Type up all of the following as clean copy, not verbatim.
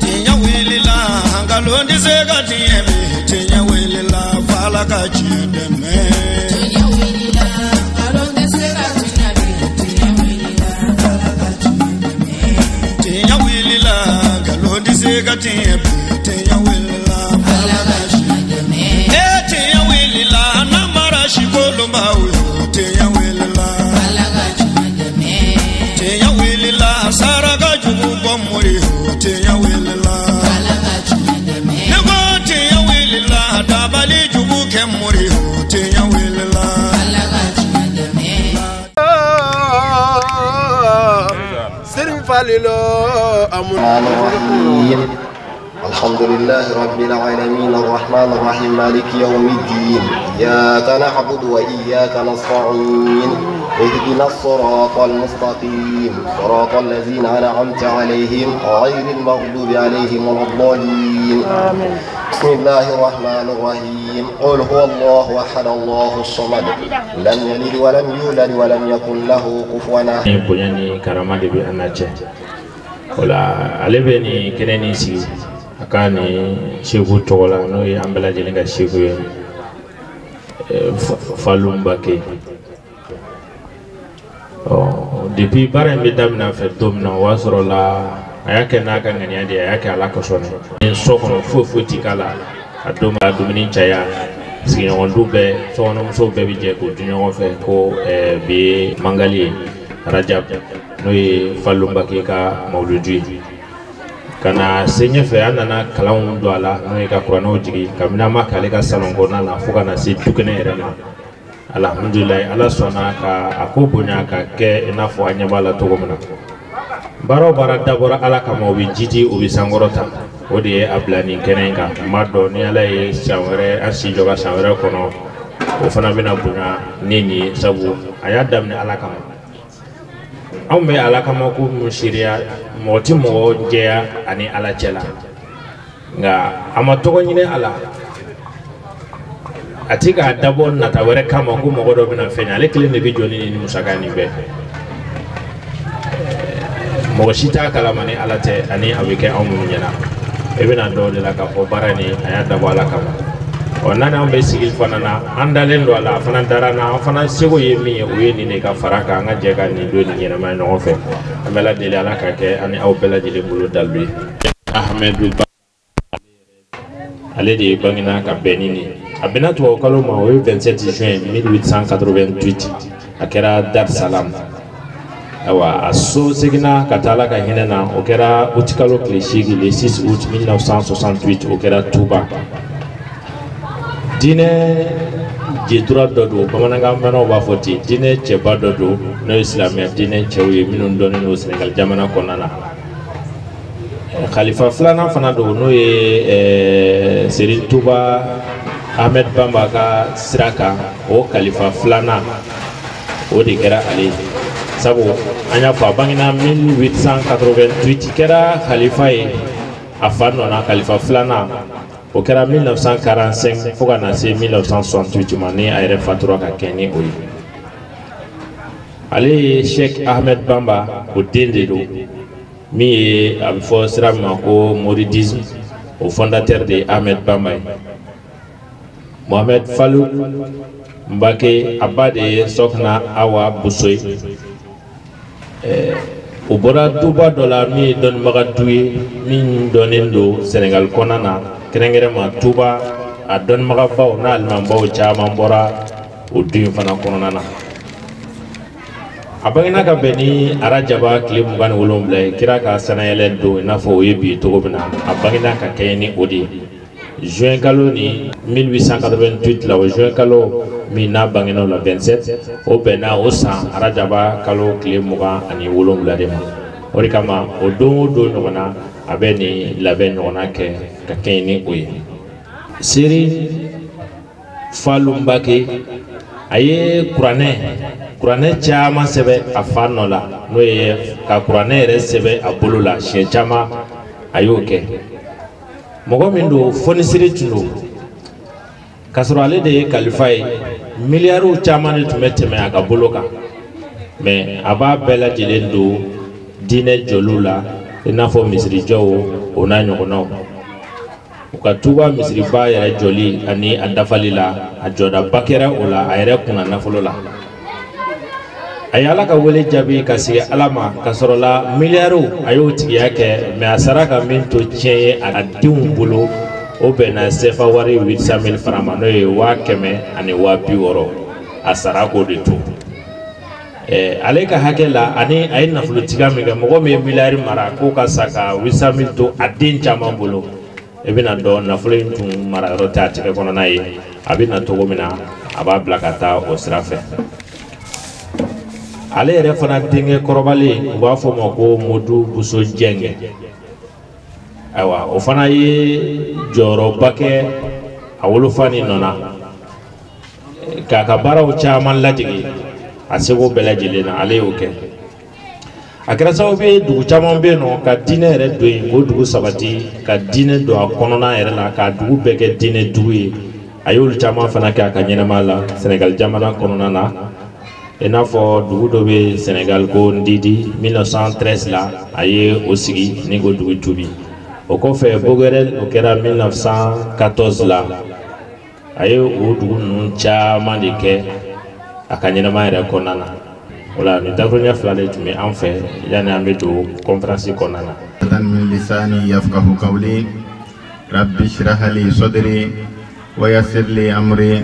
Tiɲɛ wulila, nkalon tɛ se ka tiɲɛ bi. Tiɲɛ wulila, f'Ala ka tiɲɛ dɛmɛ. Tiɲɛ wulila, nkalon tɛ se ka tiɲɛ bi. Tiɲɛ wulila, f'Ala ka tiɲɛ dɛmɛ. Tiɲɛ wulila, nkalon tɛ se ka tiɲɛ bi. Tiɲɛ wulila, f'Ala ka tiɲɛ dɛmɛ. E tiɲɛ wulila, namara si kolonbaw yo. Tiɲɛ wulila, f'Ala ka tiɲɛ dɛmɛ. Tiɲɛ wulila, saraka jugu bɔ mori yo. Tiɲɛ wulila, f'Ala ka tiɲɛ dɛmɛ. Ne ko tiɲɛ wulila, dabali jugu kɛ mori yo. Tiɲɛ wulila, f'Ala ka tiɲɛ dɛmɛ. Serigne Fallilou amul. الحمد لله رب العالمين الرحمن الرحيم مالك يوم الدين إياك نعبد وإياك نستعين اهدنا الصراط المستقيم صراط الذين أنعمت عليهم غير المغضوب عليهم ولا الضالين. بسم الله الرحمن الرحيم قل هو الله أحد الله الصمد لم يلد ولم يولد ولم يكن له كفوا أحد. Bonya ni karama de bɛ an n'a cɛ o la, ale bɛ nin kɛnɛ nin sigi a ka nin seku tɔgɔ la, n'o ye an bɛɛ lajɛlen ka seku ye, Fallou Mbacké. Ɔ depuis baara in bɛ daminɛ a fɛ don min na, o y'a sɔrɔ la a y'a kɛ n'a ka ŋaniya de ye, a y'a kɛ Ala kosɔn. Nin so kɔnɔ foyi foyi ti k'a la, a don a dumuni caya, sigiɲɔgɔn du bɛɛ, sokɔnɔmusow bɛɛ bɛ jɛ k'o dun ɲɔgɔn fɛ ko bi ye mangali ye, Rajab, n'o ye Fallou Mbacké ka mawuludu ye. Ka na se ɲɛfɛ, an nana kalanw don a la, n'o ye ka kuranɛw jigin kabini an ma k'ale ka salon kɔnɔna na fo ka na se dukɛnɛ yɛrɛ ma. Alhamdulilayi, Ala sɔnna ka a ko bonya ka kɛ i n'a fɔ an ɲɛ b'a la cogo min na. Baara o baara dabɔra Ala kama, o bɛ jidi, o bɛ sankɔrɔta. O de ye a bila nin kɛnɛ in kan. N b'a dɔn ni Ala ye san wɛrɛ an si jɔ ka san wɛrɛ kɔnɔ, o fana bɛna bonya ni nin ye, sabu a y'a daminɛ Ala kama. Anw bɛ Ala kama ko mun seereya, mɔgɔ ti mɔgɔ jɛya ani Ala cɛ la, nka a ma tɔgɔ ɲini a la, a ti k'a dabɔ nata wɛrɛ kama ko mɔgɔ dɔ bɛna fɛn ɲɛ. Ale kelen de bɛ jɔ ni nin musaka nin bɛɛ, mɔgɔ si t'a kalama ni Ala tɛ, ani a bɛ kɛ anw minnu ɲɛna. I bɛna dɔw de la k'a fɔ baara nin a y'a dabɔ Ala kama. Ɔ n'an anw bɛ sigi fana na, an dalen don a la, a fana dara n na, an fana seko ye min ye, o ye nin de ka fara kan, an ka jɛ ka nin don nin ɲɛnamaya ɲɔgɔn fɛ. An bɛ Ala deli, Ala ka kɛ an ni aw bɛɛ lajɛlen bolo dalilu ye. Ahmɛdu Ba, ale de ye bangena ka bɛn ni nin ye. A bɛnna tubabu kalo ma, o ye 27 juin 1888, a kɛra Dar Salam. Ayiwa, a so seginna ka taa Ala ka hinɛ na, o kɛra uti kalo tile 8, le 6 août 1968, o kɛra Touba. Diinɛ jetura dɔ don, bamanankan mɛnnaw b'a fɔ ten, diinɛ cɛba dɔ don, n'o ye silamɛya diinɛ cɛw ye minnu dɔnnen don Senegal jamana kɔnɔna na. Khalifa filanan fana don, n'o ye Serigne Touba Ahmed Bamba ka sira kan, o khalifa filanan o de kɛra ale ye, sabu an y'a fɔ a bangena 1888, kɛra khalifa ye a fa nɔ na. Khalifa filanan o kɛra 1945 fo ka na se 1968 ma, ni a yɛrɛ fatura ka kɛ ni o ye. Ale ye Sheikh Ahmed Bamba o den de don, min ye a bɛ fɔ sira min ma ko mouridisme, o fondateur de ye Ahmed Bamba ye. Mohamed Fallou Mbacké, a ba de ye Sɔkina Awa Bousso ye. O bɔra duba dɔ la min ye dɔnnibaga du ye, min dɔnnen don Senegal kɔnɔna na, kɛrɛnkɛrɛnma Touba. A dɔnnibagabaw n'a alimabaw caman bɔra o du in fana kɔnɔna na. A bangena ka bɛn ni arajaba tile 27 ye, kira ka sanayɛlɛ don, i n'a fɔ o ye bi cogo min na. A bangena ka kɛɲɛ ni o de ye juin kalo ni 1888 la. O juin kalo min n'a bangena o la 27, o bɛnna o san arajaba kalo tile 27 de ma. O de kama o don o don ɲɔgɔnna, a bɛ nin labɛn ɲɔgɔnna kɛ ka kɛɲɛ ni o ye. Serigne Fallou Mbacké, a ye kuranɛ caman sɛbɛn a fa nɔ la, n'o ye ka kuranɛ yɛrɛ sɛbɛn a bolo la siɲɛ caman, a y'o kɛ. Mɔgɔ min don, fonisiri tun don, k'a sɔrɔ ale de ye kalifa ye, miliyariw caman de tun bɛ tɛmɛ a ka bolo kan, mais a b'a bɛɛ lajɛlen don diinɛ jɔliw la i n'a fɔ misirijɔw o n'a ɲɔgɔnnaw. U ka Tuba misiriba yɛrɛ jɔli ani a dafali la, a jɔdaba kɛra o la a yɛrɛ kunna nafolo la. A ye Ala ka wele jaabi ka sigi Ala ma ka sɔrɔ la miliyariw a y'o tigiya kɛ, mɛ a sara ka min to tiɲɛ ye a denw bolo, o bɛnna CFA wari 800 000 francs ma, n'o ye 160 000. A sara k'o de to ale ka hakɛ la. Ani a ye nafolotigiya min kɛ, mɔgɔ min ye miliyari mara k'o ka sa ka 800 000 to a den caman bolo, i bɛna dɔn nafolo in tun mara yɔrɔ tɛ a tɛgɛ kɔnɔna ye. A bɛ na cogo min na, a b'a bila ka taa o sira fɛ. Ale yɛrɛ fana denkɛ kɔrɔbalen, u b'a fɔ o ma ko Modu Buso Jɛngɛ. Ayiwa, o fana ye jɔyɔrɔba kɛ a wolofa ni nɔ na k'a ka baaraw caman lajigin a seko bɛɛ lajɛlen na. Ale y'o kɛ, a kɛra sababu ye dugu caman bɛ yen nɔ ka diinɛ yɛrɛ don yen, k'o dugu sabati, ka diinɛ don a kɔnɔna yɛrɛ la, k'a dugu bɛɛ kɛ diinɛ dugu ye. A y'olu caman fana kɛ a ka ɲɛnamaya la Senegal jamana kɔnɔna na, i n'a fɔ dugu dɔ bɛ Senegal ko Ndidi, 1913 la a ye o sigi ni k'o dugu tubi. O kɔfɛ Boguerel, o kɛra 1914 la. A ye o dugu ninnu caman de kɛ a ka ɲɛnamaya yɛrɛ kɔnɔna na. O la nin dakuruɲɛ fila de tun bɛ an fɛ yanni an bɛ don conférence kɔnɔna na. من لساني يفقه قولي. رب اشرح لي صدري ويسر لي أمري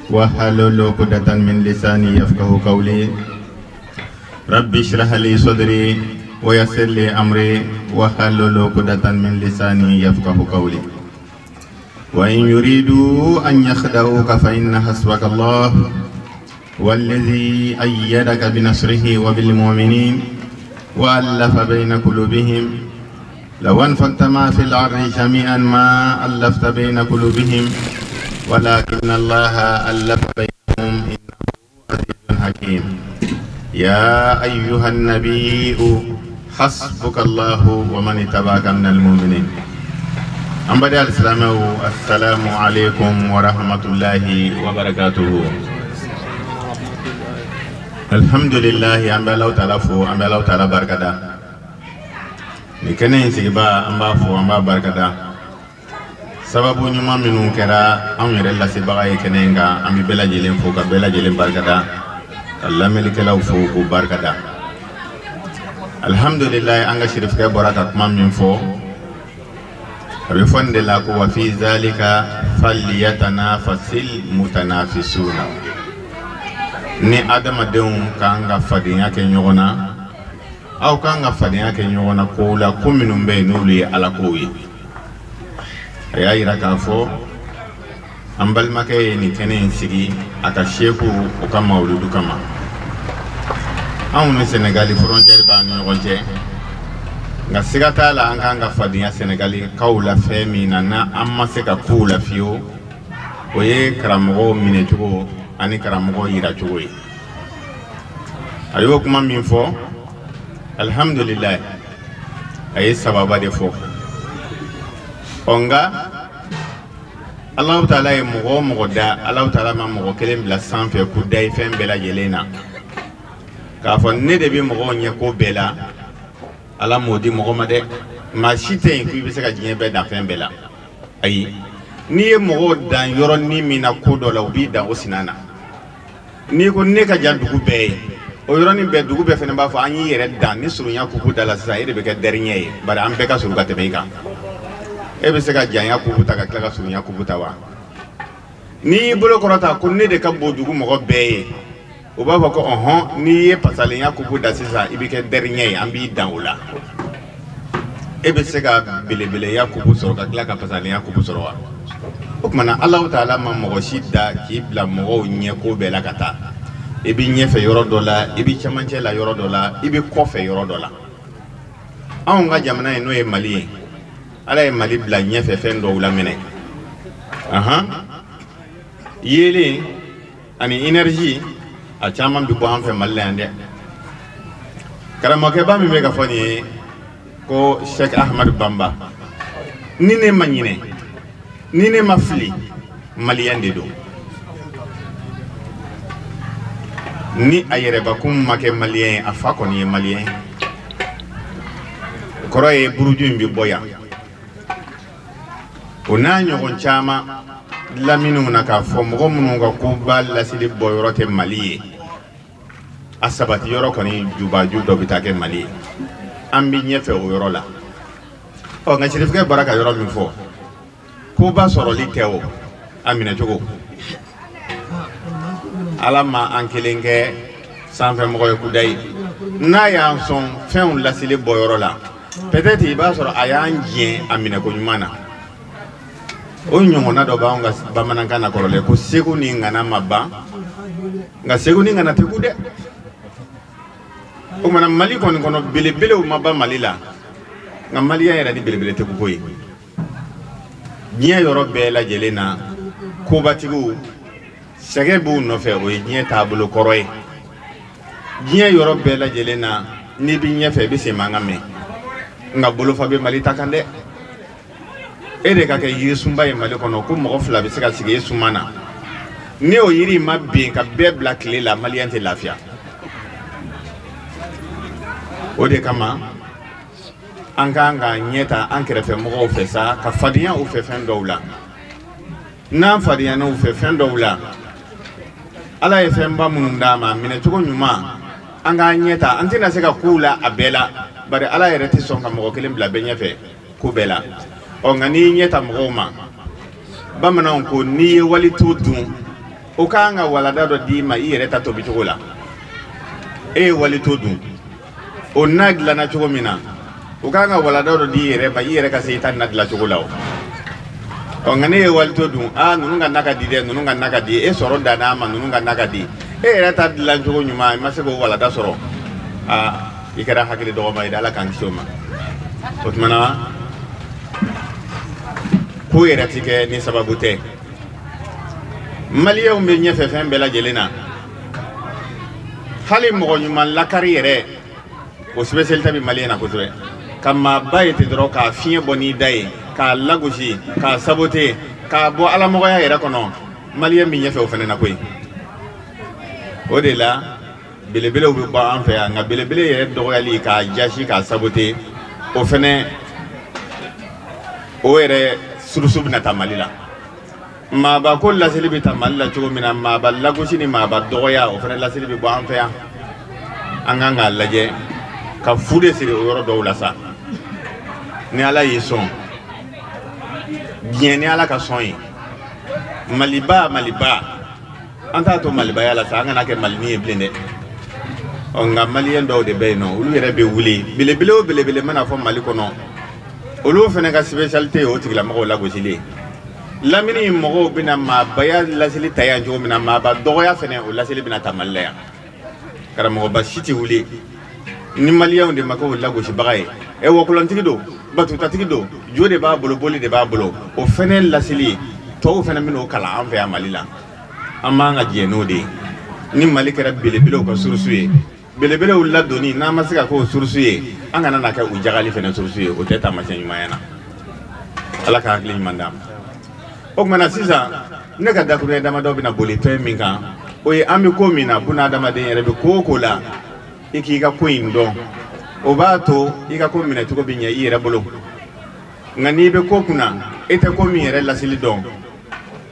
واحلل عقدة من لساني يفقه قولي. رب اشرح لي صدري ويسر لي أمري واحلل عقدة من لساني يفقه قولي. وإن يريدوا أن يخدعوك فإن حسبك الله والذي أيدك بنصره وبالمؤمنين وألف بين قلوبهم. لو أنفقت ما في الأرض جميعا ما ألفت بين قلوبهم ولكن الله ألف بينهم إنه عزيز حكيم. يا أيها النبي حسبك الله ومن اتبعك من المؤمنين. أنبدأ الإسلام. السلام عليكم ورحمة الله وبركاته. الحمد لله, an bɛ Alahu Taala fo, an bɛ Alahu Taala barikada. Nin kɛnɛ in sigiba, an b'a fo, an b'a barikada. Sababu ɲuman minnu kɛra anw yɛrɛ lasebaga ye kɛnɛ in kan, an bɛ bɛɛ lajɛlen fo ka bɛɛ lajɛlen barikada, ka lamɛnnikɛlaw fo k'u barikada. Alhamdulilayi, an ka sirifukɛ bɔra ka kuma min fɔ, a bɛ fɔ nin de la ko وفي ذلك فليتنافس المتنافسون. Ni adamadenw k'an ka fadenya kɛ ɲɔgɔn na, aw k'an ka fadenya kɛ ɲɔgɔn na kow la, ko minnu bɛ yen n'olu ye Ala kow ye. A y'a yira k'a fɔ an balimakɛ ye nin kɛnɛ in sigi a ka seku o ka mawuludu kama. Anw ni Sɛnɛgali frontière b'an ni ɲɔgɔn cɛ, nka siga t'a la an k'an ka fadenya Sɛnɛgalikaw la fɛn min na, n'an ma se ka kow la fiyewu, o ye karamɔgɔw minɛcogo ani karamɔgɔw yiracogo ye. A y'o kuma min fɔ, alihamudulilayi, a ye sababa de fɔ. Ɔ nka Alahu Taala ye mɔgɔ o mɔgɔ da, Alahu Taala ma mɔgɔ kelen bila sanfɛ k'u da ye fɛn bɛɛ lajɛlen na k'a fɔ ne de bɛ mɔgɔw ɲɛ ko bɛɛ la. Ala m'o di mɔgɔ ma dɛ. Maa si tɛ yen k'i bɛ se ka diɲɛ bɛɛ dan fɛn bɛɛ la, ayi. N'i ye mɔgɔw dan yɔrɔnin min na ko dɔ la, u b'i dan o sina na. N'i ko ne ka jan dugu bɛɛ ye, o yɔrɔnin bɛɛ dugu bɛɛ fana b'a fɔ an y'i yɛrɛ dan. Ni surunya kupu da la sisan, e de bɛ kɛ dernier ye, bari an bɛɛ ka surun ka tɛmɛ i kan. E bɛ se ka janya kupu ta ka tila ka surunya kupu ta wa? N'i y'i bolo kɔrɔta ko ne de ka bon dugu mɔgɔ bɛɛ ye, u b'a fɔ ko ɔhɔn. N'i ye pasalenya kupu da sisan, i bɛ kɛ dernier ye, an b'i dan o la. E bɛ se ka belebeleya kupu sɔrɔ ka tila ka pasalenya kupu sɔrɔ wa? O tuma na Alahu Taala ma mɔgɔ si da k'i bila mɔgɔw ɲɛ ko bɛɛ la ka taa. I bɛ ɲɛfɛ yɔrɔ dɔ la, i bɛ cɛmancɛ la yɔrɔ dɔ la, i bɛ kɔfɛ yɔrɔ dɔ la. Anw ka jamana in, n'o ye Mali ye, Ala ye Mali bila ɲɛfɛ fɛn dɔw la minɛ, ahan, yeelen ani énergie, a caman bɛ bɔ an fɛ Mali la yan dɛ. Karamɔgɔkɛba min bɛ ka fɔ nin ye ko Cheikh Ahmadu Bamba, ni ne ma ɲinɛ, ni ne ma fili, maliyɛn de don. Ni a yɛrɛbakun ma kɛ maliyɛn ye, a fa kɔni ye maliyɛn ye. kɔrɔ ye buruju in bɛ bɔ yan. O n'a ɲɔgɔn caman laminiw na k'a fɔ mɔgɔ minnu ka koba laseli bɔyɔrɔ tɛ Mali ye, a sabati yɔrɔ kɔni jubaju dɔ bɛ taa kɛ Mali ye. An bɛ ɲɛfɛ o yɔrɔ la. Ɔ nka Sirifikɛ bɔra ka yɔrɔ min fɔ, koba sɔrɔli tɛ o, a minɛ cogo. Ala ma an kelen kɛ sanfɛmɔgɔ ye kudayi. N'a y'an sɔn fɛnw laseli bɔyɔrɔ la, peut-être i b'a sɔrɔ a y'an jɛn a minɛko ɲuman na. O ɲɔgɔnna dɔ b'anw ka bamanankan na kɔrɔlen ko segu ni ŋana ma ban, nka segu ni ŋana tɛ ku dɛ. O kumana Mali kɔni kɔnɔ belebelew ma ban Mali la, nka maliyɛn yɛrɛ ni belebele tɛ ku ko ye. Diɲɛ yɔrɔ bɛɛ lajɛlen na, kobatigiw sɛgɛn b'u nɔfɛ, o ye diɲɛ taabolo kɔrɔ ye. Diɲɛ yɔrɔ bɛɛ lajɛlen na, n'i b'i ɲɛfɛ i bɛ sen mankan mɛn, nka bolofa bɛ Mali ta kan dɛ. E de ka kɛ yirisunba ye Mali kɔnɔ ko mɔgɔ fila bɛ se ka sigi e suma na, ni o yiri ma bin ka bɛɛ bila tile la, maliyɛn tɛ lafiya. O de kama an kan ka ɲɛ ta an kɛrɛfɛ mɔgɔw fɛ sa, ka fadenya u fɛ fɛn dɔw la. N'an fadenya u fɛ fɛn dɔw la, Ala ye fɛnba minnu d'an ma, minɛcogo ɲuman, an k'an ɲɛ ta. An tɛna se ka kow la a bɛɛ la, bari Ala yɛrɛ tɛ sɔn ka mɔgɔ kelen bila bɛɛ ɲɛfɛ ko bɛɛ la. Ɔ nka n'i ɲɛ ta mɔgɔw ma, bamananw ko n'i ye wali to dun, o ka kan ka walada dɔ d'i ma i yɛrɛ ta tobi cogo la. E ye wali to dun, o na dilanna cogo min na, o ka kan ka walada dɔ d'i yɛrɛ ma i yɛrɛ ka se i ta na dilan cogo la o. Ɔ nka ne ye wali to dun, aa ninnu ka na ka di dɛ, ninnu ka na ka di, e sɔrɔ danna a ma, ninnu ka na ka di, e yɛrɛ ta dilan cogo ɲuman, i ma se k'o walada sɔrɔ, aa i kɛra hakili dɔgɔma ye dɛ, Ala k'an kisi o ma. O tuma na ko yɛrɛ ti kɛ ni sababu tɛ. Maliyɛnw bɛ ɲɛfɛ fɛn bɛɛ lajɛlen na, hali mɔgɔ ɲuman lakari yɛrɛ, o spécialité bɛ maliyɛn na kosɛbɛ. Ka maaba ye ten dɔrɔn k'a fiɲɛ bɔ n'i da ye, k'a lagosi, k'a saboter, k'a bɔ alamɔgɔya yɛrɛ kɔnɔ, maliyɛn bɛ ɲɛfɛ o fana na koyi. O de la belebelew bɛ bɔ an fɛ yan, nka belebele yɛrɛ dɔgɔyali k'a jasi k'a saboter, o fana o yɛrɛ surusu bɛna taa Mali la. Maaba ko laseli bɛ taa Mali la cogo min na, maaba lagosi ni maaba dɔgɔya, o fana laseli bɛ bɔ an fɛ yan. An kan k'a lajɛ ka fu de siri o yɔrɔ dɔw la sa. Ni Ala y'i sɔn, diɲɛ ni Ala ka sɔn ye, Maliba Maliba, an t'a to Malibaya la sa, an kana kɛ Malinin ye bilen dɛ. Ɔ nka maliyɛn dɔw de bɛ yen nɔ, olu yɛrɛ bɛ wuli belebele o belebele mana fɔ Mali kɔnɔ, olu fana ka spécialité ye o tigilamɔgɔw lagosili ye. Lamini mɔgɔw bɛna maabaya laseli ta yan cogo min na, maaba dɔgɔya fana o laseli bɛna ta Mali la yan. Karamɔgɔba si tɛ wuli ni maliyɛnw de ma kɛ o lagosibaga ye. Ɛ wɔkulɔntigi don, batutatigi don, jo de b'a bolo, boli de b'a bolo, o fana laseli tɔw fana bɛna o kalan an fɛ yan Mali la. An b'an ka jɛ n'o de ye. Ni Mali kɛra belebelew ka source ye, belebelew ladonni n'an ma se ka k'o source ye, an kana na kɛ u jagali fana source ye, o tɛ taamasiyɛn ɲuman na. Ala ka hakili ɲuman d'an ma. O tuma na sisan ne ka dakuruɲɛ damadɔ bɛna boli fɛn min kan, o ye an bɛ ko min na, buna adamaden yɛrɛ bɛ ko o ko la, i k'i ka ko in dɔn, o b'a to i ka ko minɛcogo bɛ ɲɛ i yɛrɛ bolo. Nka n'i bɛ ko kunna, e tɛ ko min yɛrɛ laseli dɔn,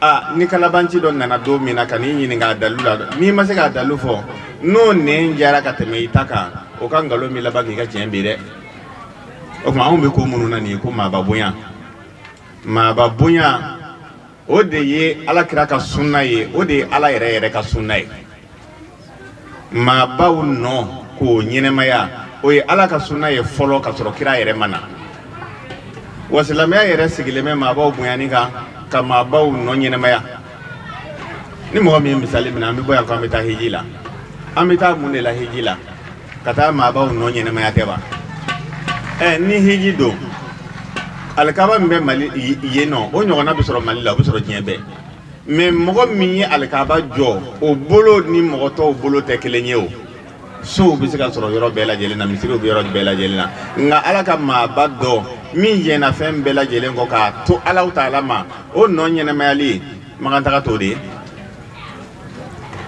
a ni kalabanci dɔ nana don min na ka n'i ɲininka a dalu la, n'i ma se k'a dalu fɔ, n'o nɛn jara ka tɛmɛ i ta kan, o ka nkalon b'i laban k'i ka tiɲɛ bi dɛ. O tuma anw bɛ ko minnu na nin ye ko maaba bonya, maaba bonya, o de ye Ala kira ka sunna ye, o de ye Ala yɛrɛ yɛrɛ ka sunna ye. Maabaw nɔ k'o ɲɛnɛmaya, o ye Ala ka sunna ye fɔlɔ ka sɔrɔ kira yɛrɛ ma na. Wa silamɛya yɛrɛ sigilen bɛ maabaw bonyani kan, ka maabaw nɔ ɲɛnɛmaya. Ni mɔgɔ min ye misali minɛ, an bɛ bɔ yan k'an bɛ taa hiji la, an bɛ taa mun de la hiji la? Ka taa maabaw nɔ ɲɛnɛmaya tɛ wa? Ɛ ni hiji don, alikaba min bɛ Mali yen nɔ, o ɲɔgɔnna bɛ sɔrɔ Mali la, o bɛ sɔrɔ diɲɛ bɛɛ. Mɛ mɔgɔ min ye alikaba jɔ, o bolo ni mɔgɔ tɔw bolo tɛ kelen ye o. Sow bɛ se ka sɔrɔ yɔrɔ bɛɛ lajɛlen na, misiriw bɛ yɔrɔ bɛɛ lajɛlen na, nka Ala ka maaba dɔ min jɛnna fɛn bɛɛ lajɛlen kɔ k'a to Alahu taala ma, o nɔ ɲɛnɛmayali Makan taga t'o de ye.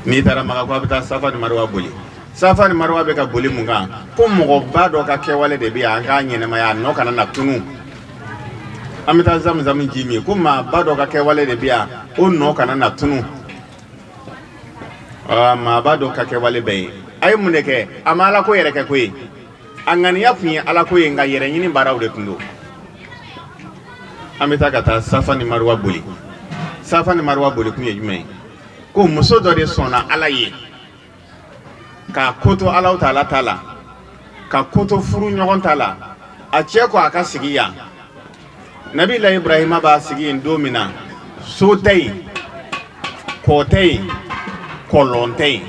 N'i taara Makan ko a bɛ taa Safa ni Mariwa boli, Safa ni Marwa bɛ ka boli mun kan ko mɔgɔba dɔ ka kɛwale de bɛ yan an k'a ɲɛnɛmaya a nɔ kana na tunu an bɛ taa zamuzami ji min ko maaba dɔ ka kɛwale de bɛ yan o nɔ kana na tunu maaba dɔ ka kɛwale bɛ yen a ye mun de kɛ a ma ala ko yɛrɛ kɛ koyi a ŋaniya tun ye ala ko ye nka yɛrɛ ɲini baaraw de tun don an bɛ taa ka taa Safa ni Marwa boli Safa ni Marwa boli kun ye jumɛn ye ko muso dɔ de sɔnna ala ye k'a ko to Alahu taala ta la ka ko to furu ɲɔgɔn ta la a cɛ ko a ka sigi yan Nabila Ibrahima b'a sigi yen don min na so tɛ yen kɔ tɛ yen kɔlɔn tɛ yen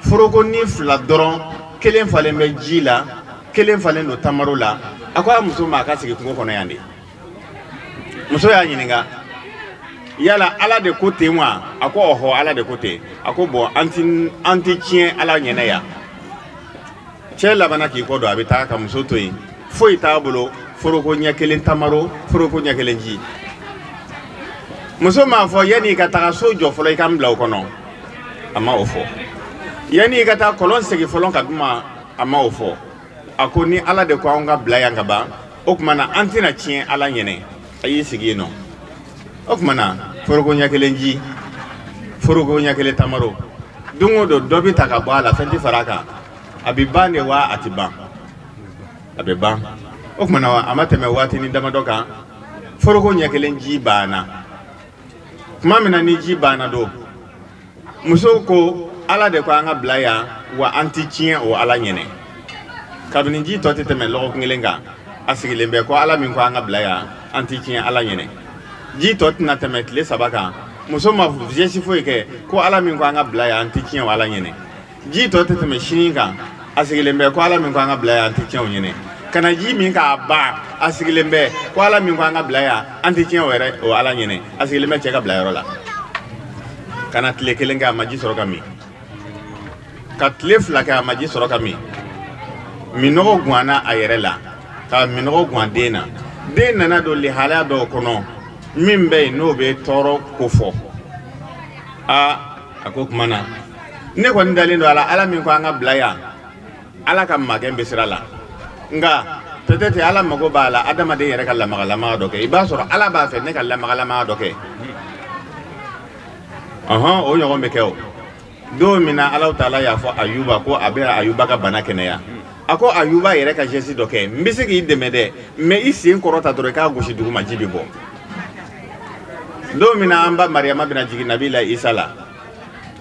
forokonin fila dɔrɔn kelen falen bɛ ji la kelen falen don tamaro la a ko a muso ma a ka sigi kungo kɔnɔ yan de muso y'a ɲininka yala ala de ko ten wa a ko ɔhɔ ala de ko ten a ko bɔn an ti tiɲɛ ala ɲɛnɛ yan cɛ labanna k'i kɔ don a bɛ taa ka muso to yen foyi t'a bolo foroko ɲɛ kelen tamaro foroko ɲɛ kelen ji muso m'a fɔ yanni i ka taga so jɔ fɔlɔ i ka n bila o kɔnɔ a ma o fɔ yanni i ka taa kɔlɔn segin fɔlɔ ka d'u ma a ma o fɔ a ko ni ala de ko anw ka bila yan ka ban o tuma na an tɛna tiɲɛ ala ɲɛnɛ a y'i sigi yen nɔ o tuma na foroko ɲɛ kelen ji foroko ɲɛ kelen tamaro don o don dɔ bɛ ta ka bɔ a la fɛn tɛ fara a kan a bɛ ban de wa a tɛ ban a bɛ ban o tuma na a ma tɛmɛ waatinin damadɔ kan foroko ɲɛ kelen ji banna tuma min na ni ji banna don musow ko ala de ko an ka bila yan wa an tɛ tiɲɛ o ala ɲɛnɛ kabini ji tɔ tɛ tɛmɛ lɔgɔkun kelen kan a sigilen bɛ ko ala min ko an ka bila yan an tɛ tiɲɛ ala ɲɛnɛ ji tɔ tɛna tɛmɛ tile 3 kan muso ma geste foyi kɛ ko ala min ko an ka bila yan an tɛ tiɲɛ o ala ɲɛnɛ ji tɔ tɛ tɛmɛ sini kan a sigilen bɛ ko ala min ko an ka bila yan an tɛ tiɲɛ o ɲɛnɛ ka na ji min k'a ban a sigilen bɛ ko ala min ko an ka bila yan an tɛ tiɲɛ o yɛrɛ o ala ɲɛnɛ a sigilen bɛ cɛ ka bila yɔrɔ la ka na tile kelen kɛ a ma ji sɔrɔ ka min ka tile 2 kɛ a ma ji sɔrɔ ka min minɔgɔ ganna a yɛrɛ la ka minɔgɔ gan den na den nana don lihalaya dɔw kɔnɔ min bɛ yen n'o bɛ tɔɔrɔ ko fɔ aa a ko tuma na ne kɔni dalen don ala ala min ko an ka bila yan ala ka magɛn bɛ sira la nka peut-être ala mago b'a la adamaden yɛrɛ ka lamagalamaga dɔ kɛ i b'a sɔrɔ ala b'a fɛ ne ka lamagalamaga dɔ kɛ ɔhɔn o ɲɔgɔn bɛ kɛ o don min na Alahu taala y'a fɔ Ayuba ko a bɛ Ayuba ka bana kɛnɛya a ko Ayuba yɛrɛ ka geste dɔ kɛ n bɛ se k'i dɛmɛ dɛ mais i sen kɔrɔta dɔrɔn i k'a gosi duguma ji bɛ bɔ don min na an ba Mariyama bɛna jigin Nabila Isa la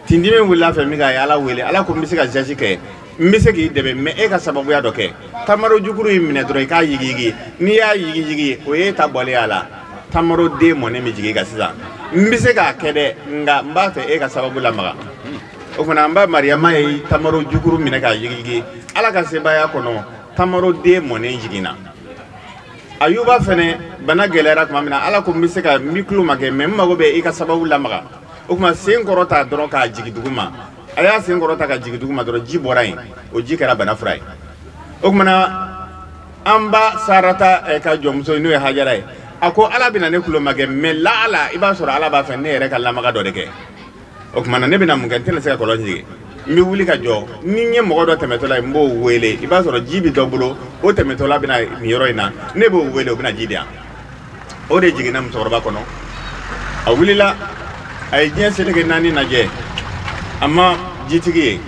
tindimi wulila fɛ min kɛ a ye Ala wele Ala ko n bɛ se ka geste kɛ n bɛ se k'i dɛmɛ mais e ka sababuya dɔ kɛ tamaro jukuru in minɛ dɔrɔn i k'a yigiyigi n'i y'a yigiyigi o ye ta bɔlen a la tamaro den mɔnen bɛ jigin i kan sisan n bɛ se k'a kɛ dɛ nka n b'a fɛ e ka sababu lamaga o fana an ba Mariyama ye tamaro jukuru minɛ k'a yigiyigi Ala ka sebaaya kɔnɔ tamaro den mɔnen jiginna Ayuba fɛnɛ bana gɛlɛyara tuma min na Ala ko n bɛ se ka n b'i tulo ma kɛ mais n mago bɛ i ka sababu lamaga o tuma sen kɔrɔta dɔrɔn k'a jigin duguma a y'a sen kɔrɔta ka jigin duguma dɔrɔn ji bɔra yen o ji kɛra bana fura ye o tuma na an ba Sarata ka jɔnmuso n'o ye Hajara ye a ko Ala bɛna ne tulo ma kɛ mais laala i b'a sɔrɔ Ala b'a fɛ ne yɛrɛ ka lamaga dɔ de kɛ o tuma na ne bɛna mun kɛ n tɛna se ka kɔlɔn jigin n bɛ wuli ka jɔ ni n ye mɔgɔ dɔ tɛmɛtɔla ye n b'o wele i b'a sɔrɔ ji bɛ dɔ bolo o tɛmɛtɔla bɛna nin yɔrɔ in na ne b'o wele o bɛna ji di yan o de jiginna musokɔrɔba kɔnɔ a wulila a ye diɲɛ seleke 4 lajɛ a ma jitigi ye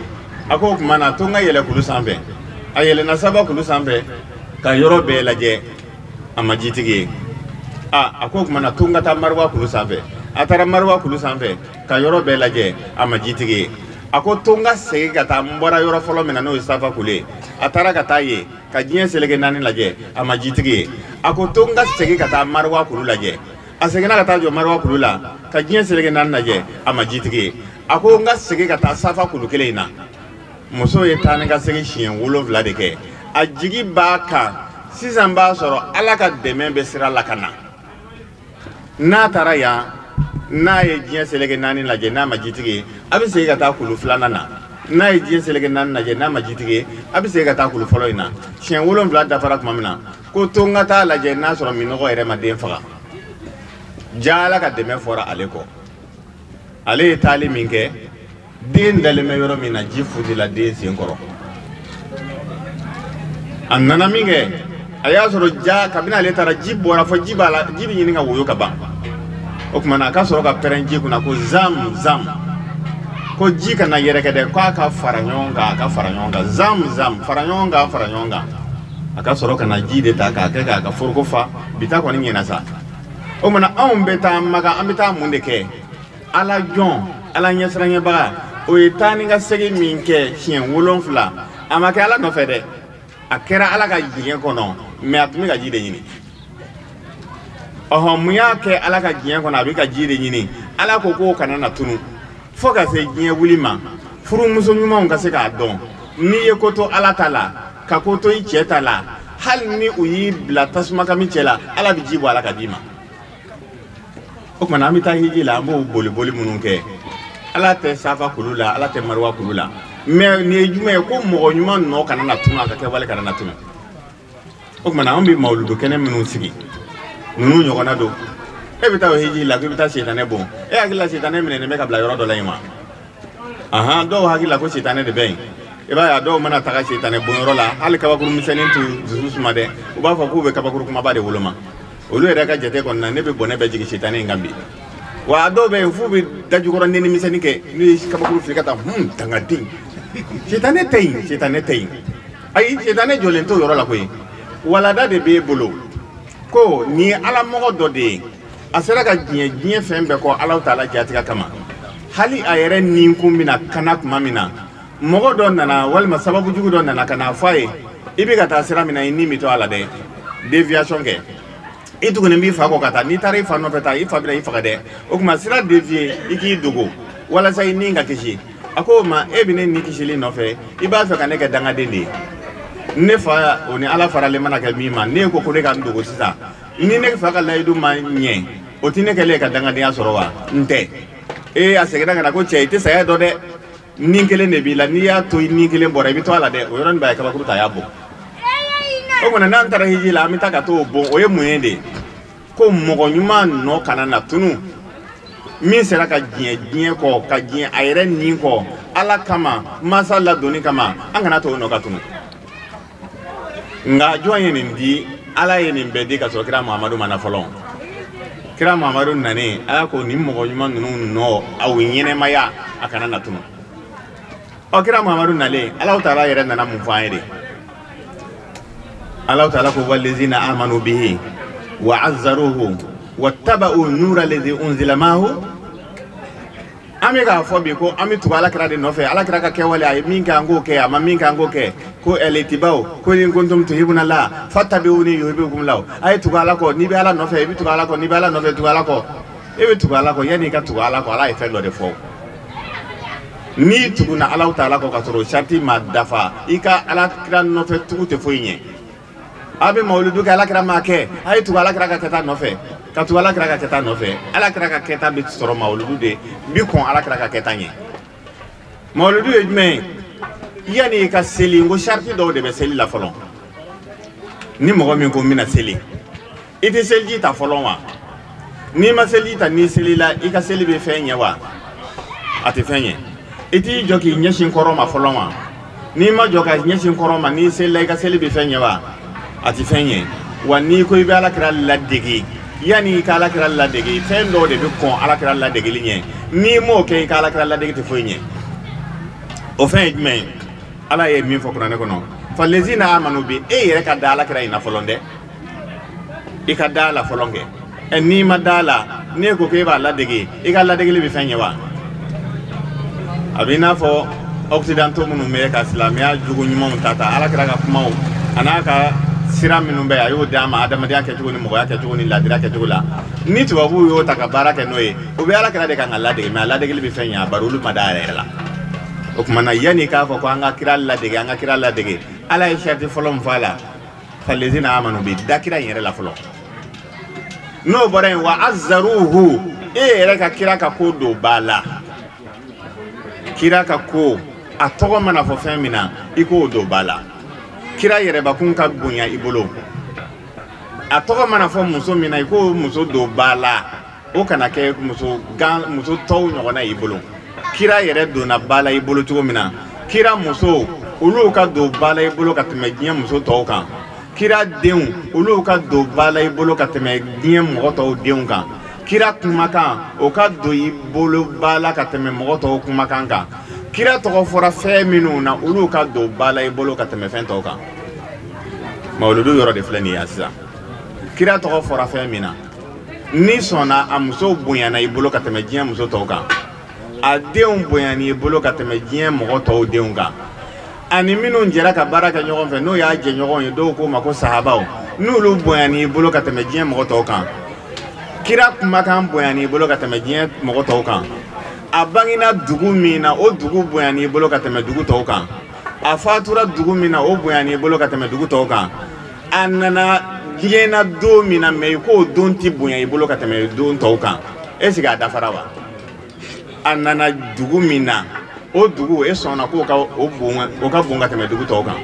a ko o tuma na to n ka yɛlɛ kulu sanfɛ a yɛlɛnna saba kulu sanfɛ ka yɔrɔ bɛɛ lajɛ a ma jitigi ye a ko o tuma na to n ka taa Mariwa kulu sanfɛ a taara Mariwa kulu sanfɛ ka yɔrɔ bɛɛ lajɛ a ma jitigi ye a ko to n ka segin ka taa n bɔra yɔrɔ fɔlɔ min na n'o ye Safa kulu ye a taara ka taa yen ka diɲɛ seleke 4 lajɛ a ma jitigi ye a ko to n ka segin ka taa Mariwa kulu lajɛ a seginna ka taa jɔ Mariwa kulu la ka diɲɛ seleke 4 lajɛ a ma jitigi ye a ko n ka segin ka taa Safa kulu kelen in na muso ye taa ni ka segin siɲɛ 7 de kɛ a jigi b'a kan sisan b'a sɔrɔ Ala ka dɛmɛ bɛ sira la ka na n'a taara yan n'a ye diɲɛ seleke 4 lajɛ n'a ma jitigi ye a bɛ segin ka taa kulu 2nan na n'a ye diɲɛ seleke 4 lajɛ n'a ma jitigi ye a bɛ segin ka taa kulu fɔlɔ in na siɲɛ 7 dafara tuma min na ko to n ka taa lajɛ n'a sɔrɔ minɔgɔ yɛrɛ ma den faga ja Ala ka dɛmɛ fɔra ale kɔ ale ye taali min kɛ Den dalen bɛ yɔrɔ min na, ji futila den sen kɔrɔ. A nana min kɛ, a y'a sɔrɔ ja kabini ale taara ji bɔra fɔ ji b'a la, ji bɛ ɲini ka woyo ka ban. O tuma na a ka sɔrɔ ka pɛrɛn ji kunna ko zam zam, ko ji kana yɛrɛkɛ dɛ, k'a ka fara ɲɔgɔn kan, a ka fara ɲɔgɔn kan, zam zam, fara ɲɔgɔn kan, fara ɲɔgɔn kan. A ka sɔrɔ ka na ji de ta k'a kɛ k'a ka foroko fa. Bi ta kɔni ɲɛna sa. O tuma na anw bɛ taa Makan, an bɛ taa mun de kɛ? Ala jɔn, Ala ɲɛsiranɲɛbaga, o ye taa ni ka segin min kɛ siɲɛ 7, a ma kɛ Ala nɔfɛ dɛ, a kɛra Ala ka diɲɛ kɔnɔ, mɛ a tun bɛ ka ji de ɲini. Ɔhɔn, mun y'a kɛ Ala ka diɲɛ kɔnɔ a bɛ ka ji de ɲini? Ala ko k'o kana na tunu fo ka se diɲɛ wuli ma. Furumuso ɲumanw ka se k'a dɔn, n'i ye ko to Ala ta la, ka ko to i cɛ ta la, hali ni u y'i bila tasuma kami cɛ la, Ala bɛ ji bɔ a la ka d'i ma. O tuma na an bɛ taa hiji la, an b'o boliboli minnu kɛ, Ala tɛ safa kulu la, Ala tɛ mariwa kulu la, mɛ nin ye jumɛn ye? Ko mɔgɔ ɲuman nɔ kana na tunu, a ka kɛwale kana na tunu. O tuma na an bɛ mawuludu kɛnɛ minnu sigi, ninnu ɲɔgɔnna don. E bɛ taa o hiji la k'i bɛ taa sitanɛ bon, e hakili la sitanɛ minɛnen bɛ ka bila yɔrɔ dɔ la yen wa? Ahan, dɔw hakili la ko sitanɛ de bɛ yen. I b'a ye a dɔw mana taga sitanɛ bonyɔrɔ la, hali kabakuru misɛnnin t'u dusu suma dɛ, u b'a fɔ k'u bɛ kabakuru kumaba de woloma. Olu yɛrɛ ka jate kɔni na, ne bɛ bɔnɛ bɛɛ jigin sitanɛ in kan bi. Wa a dɔw bɛ yen f'u bɛ dajukɔrɔ nɛni misɛnnin kɛ, n'u ye kabakuru fili ka taa, dangaden, sitanɛ tɛ yen, sitanɛ tɛ yen. Ayi, sitanɛ jɔlen t'o yɔrɔ la koyi. Walada de b'e bolo ko nin ye Ala mɔgɔ dɔ de ye, a sera ka diɲɛ fɛn bɛɛ kɔ Alahu taala jatigɛ kama. Hali a yɛrɛ ninkun bɛna kana tuma min na, mɔgɔ dɔ nana walima sababu jugu dɔ nana ka n'a fɔ a ye, i bɛ ka taa sira min na, i ni bɛ to a la dɛ, déviation kɛ, i tugunnen b'i fa kɔ ka taa, n'i taara i fa nɔfɛ taa, i fa bɛna i faga dɛ. O tuma sira dévier, i k'i dogo walasa i ni ka kisi. A ko o ma, e bɛ ne ni kisili nɔfɛ, i b'a fɛ ka ne kɛ dangaden de ye. Ne fa o ni Ala faralen mana kɛ min ma, ne ko ko ne ka n dogo sisan, ni ne fa ka layidu ma ɲɛ, o tɛ ne kɛlen ka dangadenya sɔrɔ wa? N tɛ. Ee, a seginna ka na ko cɛ, i tɛ saya dɔn dɛ, ni kelen de b'i la, n'i y'a to i ni kelen bɔra, i bɛ to a la dɛ. O yɔrɔnin bɛɛ a ye kabakuru ta, a y'a bɔn. O kɔni n'an taara hiji la, an bɛ taa ka t'o bon. O ye mun ye de? Ko mɔgɔ ɲuman nɔ kana na tunu, min sera ka diɲɛ diɲɛ kɔ, ka diɲɛ a yɛrɛ nin kɔ Ala kama, mansa ladonni kama, an kana to o nɔ ka tunu. Nka jɔn ye nin di? Ala ye nin bɛɛ di ka sɔrɔ kira Muhamadu ma na fɔlɔ. Kira Muhamadu nanen, Ala ko nin mɔgɔ ɲuman ninnu nɔ aw ɲɛnɛmaya, a kana na tunu. Ɔ, kira Muhamadu nalen, Alahu taala yɛrɛ nana mun fɔ an ye de? Alahu taala ko walezina amanu bihi wa azzaruhu wattaba'u nura lezi unzila mahu. An bɛ k'a fɔ bi ko an bɛ tugu Ala kira de nɔfɛ, Ala kira ka kɛwale, a ye min kɛ an k'o kɛ, a ma min kɛ an k'o kɛ. Ko ɛlɛtibaw ko in kuntum tuhibuna la fattabi'uni yuhibbukum la. A ye tugu Ala kɔ, n'i bɛ Ala nɔfɛ i bɛ tugu Ala kɔ, n'i bɛ Ala nɔfɛ tugu Ala kɔ. E bɛ tugu Ala kɔ, yanni i ka tugu Ala kɔ, Ala ye fɛn dɔ de fɔ. N'i tuguna Alahu taala kɔ ka sɔrɔ sariti ma dafa, i ka Ala kira nɔfɛ tugu tɛ foyi ɲɛ. A bɛ mawuludu kɛ, Ala kira m'a kɛ, a ye tugu Ala kira ka kɛta nɔfɛ, ka tugu Ala kira ka kɛta nɔfɛ. Ala kira ka kɛta bɛ sɔrɔ mawuludu de bi kɔn Ala kira ka kɛta ɲɛ. Mawuludu ye jumɛn ye? Yanni i ka seli, n ko sariti dɔw de bɛ seli la fɔlɔ. Ni mɔgɔ min ko n bɛna seli, i tɛ seliji ta fɔlɔ wa? N'i ma seliji ta, n'i selila, i ka seli bɛ fɛn ɲɛ wa? A tɛ fɛn ɲɛ. I t'i jɔ k'i ɲɛsin kɔrɔ ma fɔlɔ wa? N'i ma jɔ ka ɲɛsin kɔrɔ ma, n'i selila, i ka seli bɛ fɛn ɲɛ wa? A tɛ fɛn ɲɛ. Wa n'i ko i bɛ Ala kira ladege, yanni i ka Ala kira ladege, fɛn dɔw de bɛ kɔn Ala kira ladegeli ɲɛ. N'i m'o kɛ, i ka Ala kira ladege tɛ foyi ɲɛ. O fɛn ye jumɛn ye? Ala ye min fɔ kuranɛ kɔnɔ, falezina amanu bi, e yɛrɛ ka da Ala kira in na fɔlɔ dɛ, i ka da la fɔlɔ kɛ. Ɛ, n'i ma da la, n'e ko k'e b'a ladege, i ka ladegeli bɛ fɛn ɲɛ wa? A b'i n'a fɔ occidentaux minnu bɛ ka silamɛya jogo ɲumanw ta Ala kira ka kumaw a n'a ka sira minnu bɛ a y'o d'an ma, adamadenya kɛcogo ni mɔgɔya kɛcogo ni laadira kɛcogo la. Ni tubabuw y'o ta ka baara kɛ n'o ye, o bɛ Ala kira de kan ka ladege, mɛ a ladegeli bɛ fɛn ɲɛ, a bari olu ma da a yɛrɛ la. O tuma na yanni k'a fɔ ko an ka kira ladege, an ka kira ladege, Ala ye sariti fɔlɔ min fɔ a la, falezina amanu bi, da kira in yɛrɛ la fɔlɔ. N'o bɔra yen, wa azzaruhu, e yɛrɛ ka kira ka ko don ba la. Kira ka ko, a tɔgɔ mana fɔ fɛn min na, i k'o don ba la. Kira yɛrɛbakun ka bonya i bolo, a tɔgɔ mana fɔ muso min na, i k'o muso don ba la, o kana kɛ muso tɔw ɲɔgɔnna y'i bolo. Kira yɛrɛ donna ba la i bolo cogo min na, kira muso olu ka don ba la i bolo ka tɛmɛ diɲɛ muso tɔw kan. Kira denw olu ka don ba la i bolo ka tɛmɛ diɲɛ mɔgɔ tɔw denw kan. Kira kumakan o ka don i bolo ba la ka tɛmɛ mɔgɔ tɔw kumakan kan. Kira tɔgɔ fɔra fɛn minnu na olu ka don ba la i bolo ka tɛmɛ fɛn tɔw kan. Mawuludu yɔrɔ de filɛ nin ye sisan. Kira tɔgɔ fɔra fɛn min na, n'i sɔnna a muso bonyana i bolo ka tɛmɛ diɲɛ muso tɔw kan, a denw bonyana i bolo ka tɛmɛ diɲɛ mɔgɔ tɔw denw kan, ani minnu jɛra ka baara kɛ ɲɔgɔn fɛ n'o y'a jɛɲɔgɔn ye, dɔw k'o ma ko sahabaw, n'olu bonyana i bolo ka tɛmɛ diɲɛ mɔgɔ tɔw kan, kira kumakan bonyana i bolo ka tɛmɛ diɲɛ mɔgɔ tɔw kan, a bangena dugu min na o dugu bonyana i bolo ka tɛmɛ dugu tɔw kan, a fatura dugu min na o bonyana i bolo ka tɛmɛ dugu tɔw kan, a nana diɲɛ na don min na mɛ i k'o don ti bonya i bolo ka tɛmɛ don tɔw kan. Est ce que a dafara wa? A nana dugu min na o dugu e sɔnna k'o ka o bon, o ka bon ka tɛmɛ dugu tɔw kan.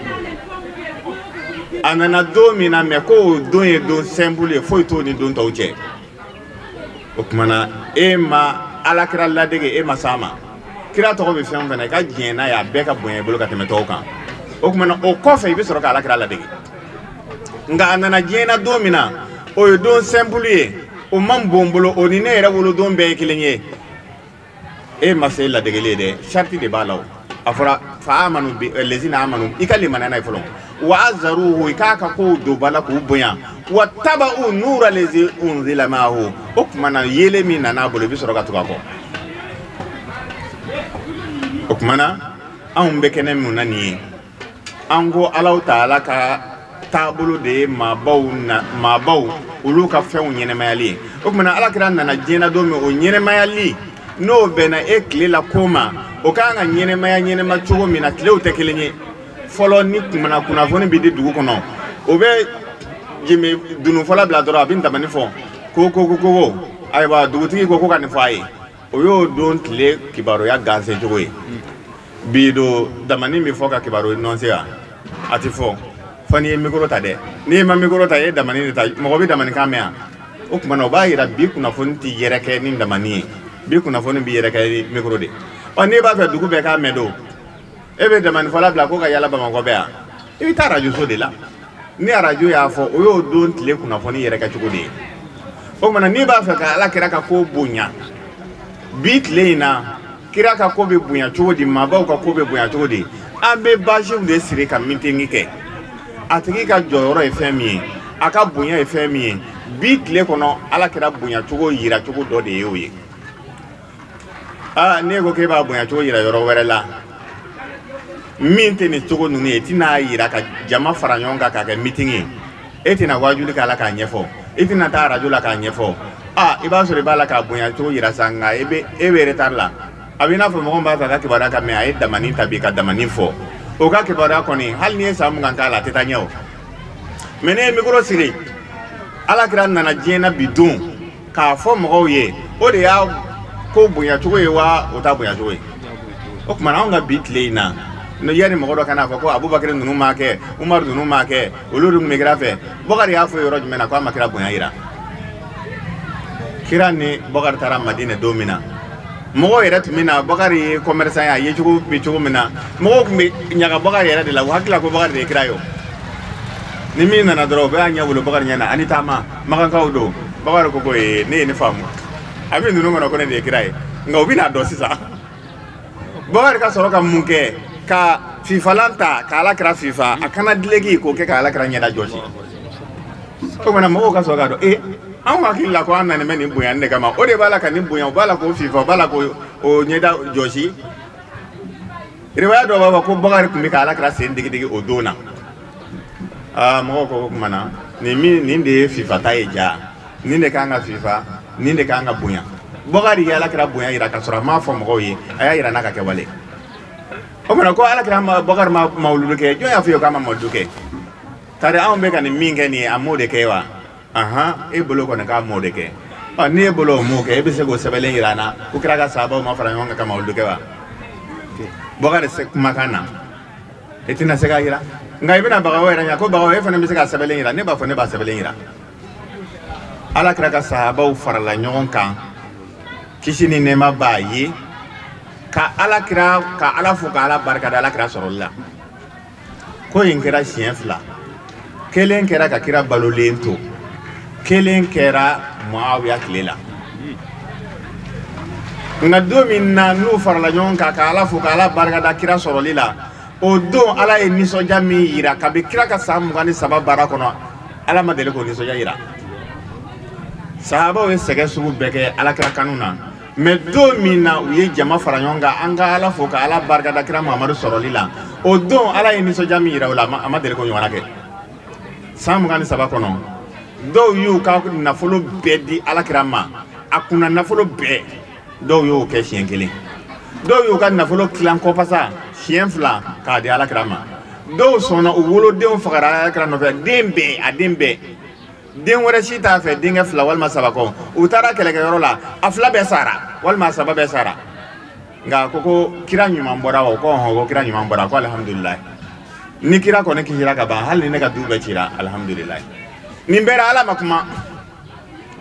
A nana don min na mɛ k'o don ye don simple ye, foyi t'o ni don tɔw cɛ. O tuma na e ma alakira ladege, e ma s'a ma. Kira tɔgɔ bɛ fɛn o fɛn na i ka diɲɛ n'a ye, a bɛɛ ka bonya i bolo ka tɛmɛ tɔw kan. O tuma na o kɔfɛ i bɛ sɔrɔ ka alakira ladege. Nka a nana diɲɛ na don min na o ye don simple ye, o man bon bolo, o ni ne yɛrɛ wolodon bɛɛ ye kelen ye. E ma se ladegeli ye dɛ, sariti de b'a la o. A fɔra fa amanu bi lezina amanu, i ka limaniya n'a ye fɔlɔ. Wa azaruhu, i k'a ka kow don ba la k'u bonya. Wa taba'u nura lezi unzila ma'ahu, o tuma na yeelen min nana a bolo i bɛ sɔrɔ ka tugu a kɔ. O tuma na anw bɛ kɛnɛ min na nin ye, an ko Alahu taala ka taabolo de ye maabaw na, maabaw olu ka fɛnw ɲɛnɛmayali ye. O tuma na alakira nana diɲɛ na don min, o ɲɛnɛmayali n'o bɛnna e tile la ko ma, o kan ka ɲɛnɛmaya ɲɛnɛma cogo min na, tilew tɛ kelen ye. Fɔlɔ ni kumana kunnafoni bɛ di dugu kɔnɔ, o bɛ jimi dununfɔla bila dɔrɔn a bɛ ntamani fɔ ko ko ko ko ayiwa dugutigi ko ko ka nin fɔ a ye. O y'o don tile kibaruya ganse cogo ye. Bi don damani bɛ fɔ ka kibaru nɔnse wa? A tɛ fɔ fo n'i ye mikoro ta dɛ. N'i ma mikoro ta, e ye damani de ta, mɔgɔ bɛ damani kan mɛn yan. O tuma na o b'a yira bi kunnafoni tɛ yɛrɛkɛ ni damani ye, bi kunnafoni bɛ yɛrɛkɛ ni mikoro de. Ɔ n'i b'a fɛ dugu bɛɛ k'a mɛn don, e bɛ damanifɔla bila ko ka yala Bamakɔ bɛɛ yan, i bɛ taa arajoso de la. Ni arajo y'a fɔ, o y'o don tile kunnafoni yɛrɛkɛ cogo de ye. O tuma na n'i b'a fɛ ka ala kira ka ko bonya bi tile in na, kira ka ko bɛ bonya cogo di, maabaw ka ko bɛ bonya cogo di, an bɛ baasiw de siri ka mitingi kɛ. A tigi ka jɔyɔrɔ ye fɛn min ye, a ka bonya ye fɛn min ye, bi tile kɔnɔ ala kira bonya cogo yira cogo dɔ de ye o ye. Aa n'e ko k'e b'a bonya cogo yira yɔrɔ wɛrɛ la min tɛ nin cogo ninnu ye, i tɛna yira ka jama fara ɲɔgɔn kan k'a kɛ mitingi ye, e tɛna wajuli k'a la k'a ɲɛfɔ, i tɛna taa arajo la k'a ɲɛfɔ. Aa i b'a sɔrɔ i b'a la k'a bonya cogo yira sa, nka e bɛ retard la. A bɛ i n'a fɔ mɔgɔ min b'a fɛ a ka kibaruya ka mɛn, a ye damani ta bi ka damani fɔ. O ka kibaruya kɔni hali n'i ye san 20 k'a la, a tɛ taa ɲɛ o. Mɛ ne ye mikoro siri, ala kira nana diɲɛ na bi don k'a fɔ mɔgɔw ye, o de y'a ko bonya cogo ye wa o t'a bonya cogo ye. O tuma na anw ka bi tile in na, yanni mɔgɔ dɔ kana fɔ ko Abubakari ninnu m'a kɛ, Umaru ninnu m'a kɛ, olu de tun bɛ kira fɛ. Bɔkari y'a fɔ yɔrɔ jumɛn na k'a ma kira bonya yira? Kira ni Bɔkari taara Madinɛ don min na, mɔgɔw yɛrɛ tun bɛ na, Bɔkari ye commerçant ye, a ye cogo bɛ cogo min na, mɔgɔw tun bɛ ɲaga Bɔkari yɛrɛ de la, u hakili la ko Bɔkari de ye kira ye o. Ni min nana dɔrɔn, u bɛ y'a ɲɛ wolo Bɔkari ɲɛ na, ani taama Makankaw don. Bɔkari ko ko ee ne ye ne faamu, a bɛ ninnu kɔnɔ ko ne de ye kira ye, nka u bɛna dɔn sisan. Bɔkari ka sɔrɔ ka mun kɛ? Ka fifalan ta ka ala kira fifa, a kana dileki k'o kɛ ka ala kira ɲɛda jɔsi. O tuma na mɔgɔw ka sɔrɔ k'a dɔn ee anw hakili la ko an nana bɛ nin bonya de kama, o de b'a la ka nin bonya, o b'a la k'o fifa, o b'a la k'o ɲɛda jɔsi. Riwaya dɔw b'a fɔ ko Bɔkari tun bɛ ka ala kira sen digi digi o don na. Aa mɔgɔw ko o tuma na nin min nin de ye fifata ye ja, nin de kan ka fifa, nin de kan ka bonya. Bɔkari ye ala kira bonya yira ka sɔrɔ a m'a fɔ mɔgɔw ye, a y'a yira n'a ka kɛwale. O tuma na ko ala kira ma Bɔkari ma mawuludu kɛ, jɔn y'a fɔ ye k'a ma mawuludu kɛ? Tari anw bɛ ka nin min kɛ nin ye, a m'o de kɛ wa? Ahan, e bolo kɔni k'a m'o de kɛ. Ɔ n'i e bolo o m'o kɛ, e bɛ se k'o sɛbɛnlen yira an na ko kira ka sahabaw ma fara ɲɔgɔn kan ka mawuludu kɛ wa? Bɔkari se kumakan na, e tɛna se k'a yira. Nka i bɛna bagaw yɛrɛ ɲɛ ko bagaw e fana bɛ se k'a sɛbɛnlen yira, ne b'a fɔ ne b'a sɛbɛnlen yira. Ala kira ka sahabaw farala ɲɔgɔn kan, kisi ni nɛɛma b'a ye, Ka ala kira ka ala fo ka ala barika da ala kira sɔrɔli la. Ko in kɛra siɲɛ 2. Kelen kɛra ka kira balolen to. Kelen kɛra Muawiya tile la. Nka don min na n'u farala ɲɔgɔn kan ka ala fo ka ala barika da kira sɔrɔli la, o don ala ye nisɔndiya min yira kabi kira ka san 23 baara kɔnɔ, ala ma deli k'o nisɔndiya yira. Sahabaw ye sɛgɛn sugu bɛɛ kɛ ala kira kanu na. Mais don min na u ye jama fara ɲɔgɔn kan an ka ala fo ka ala barika da kira Muhamadu sɔrɔli la, o don ala ye nisɔndiya min yira o la, a ma deli k'o ɲɔgɔnna kɛ. San 23 kɔnɔ, dɔw y'u ka nafolo bɛɛ di ala kira ma, a kunna nafolo bɛɛ, dɔw y'o kɛ siɲɛ 1. Dɔw y'u ka nafolo tilan kɔpasa siɲɛ 2 k'a di ala kira ma. Dɔw sɔnna u wolodenw fagara ala kira nɔfɛ, den bɛɛ, a den bɛɛ. Den wɛrɛ si t'a fɛ denkɛ 2 walima 3 kɔ. U taara kɛlɛkɛyɔrɔ la, a 2 bɛɛ sara walima a 3 bɛɛ sara. Nka ko kira ɲuman bɔra o ko ɔhɔn, ko kira ɲuman bɔra, ko alihamudulilayi. Ni kira kɔni kisira ka ban, hali ni ne ka du bɛɛ cira, alihamudulilayi. Nin bɛɛ la ala ma kuma.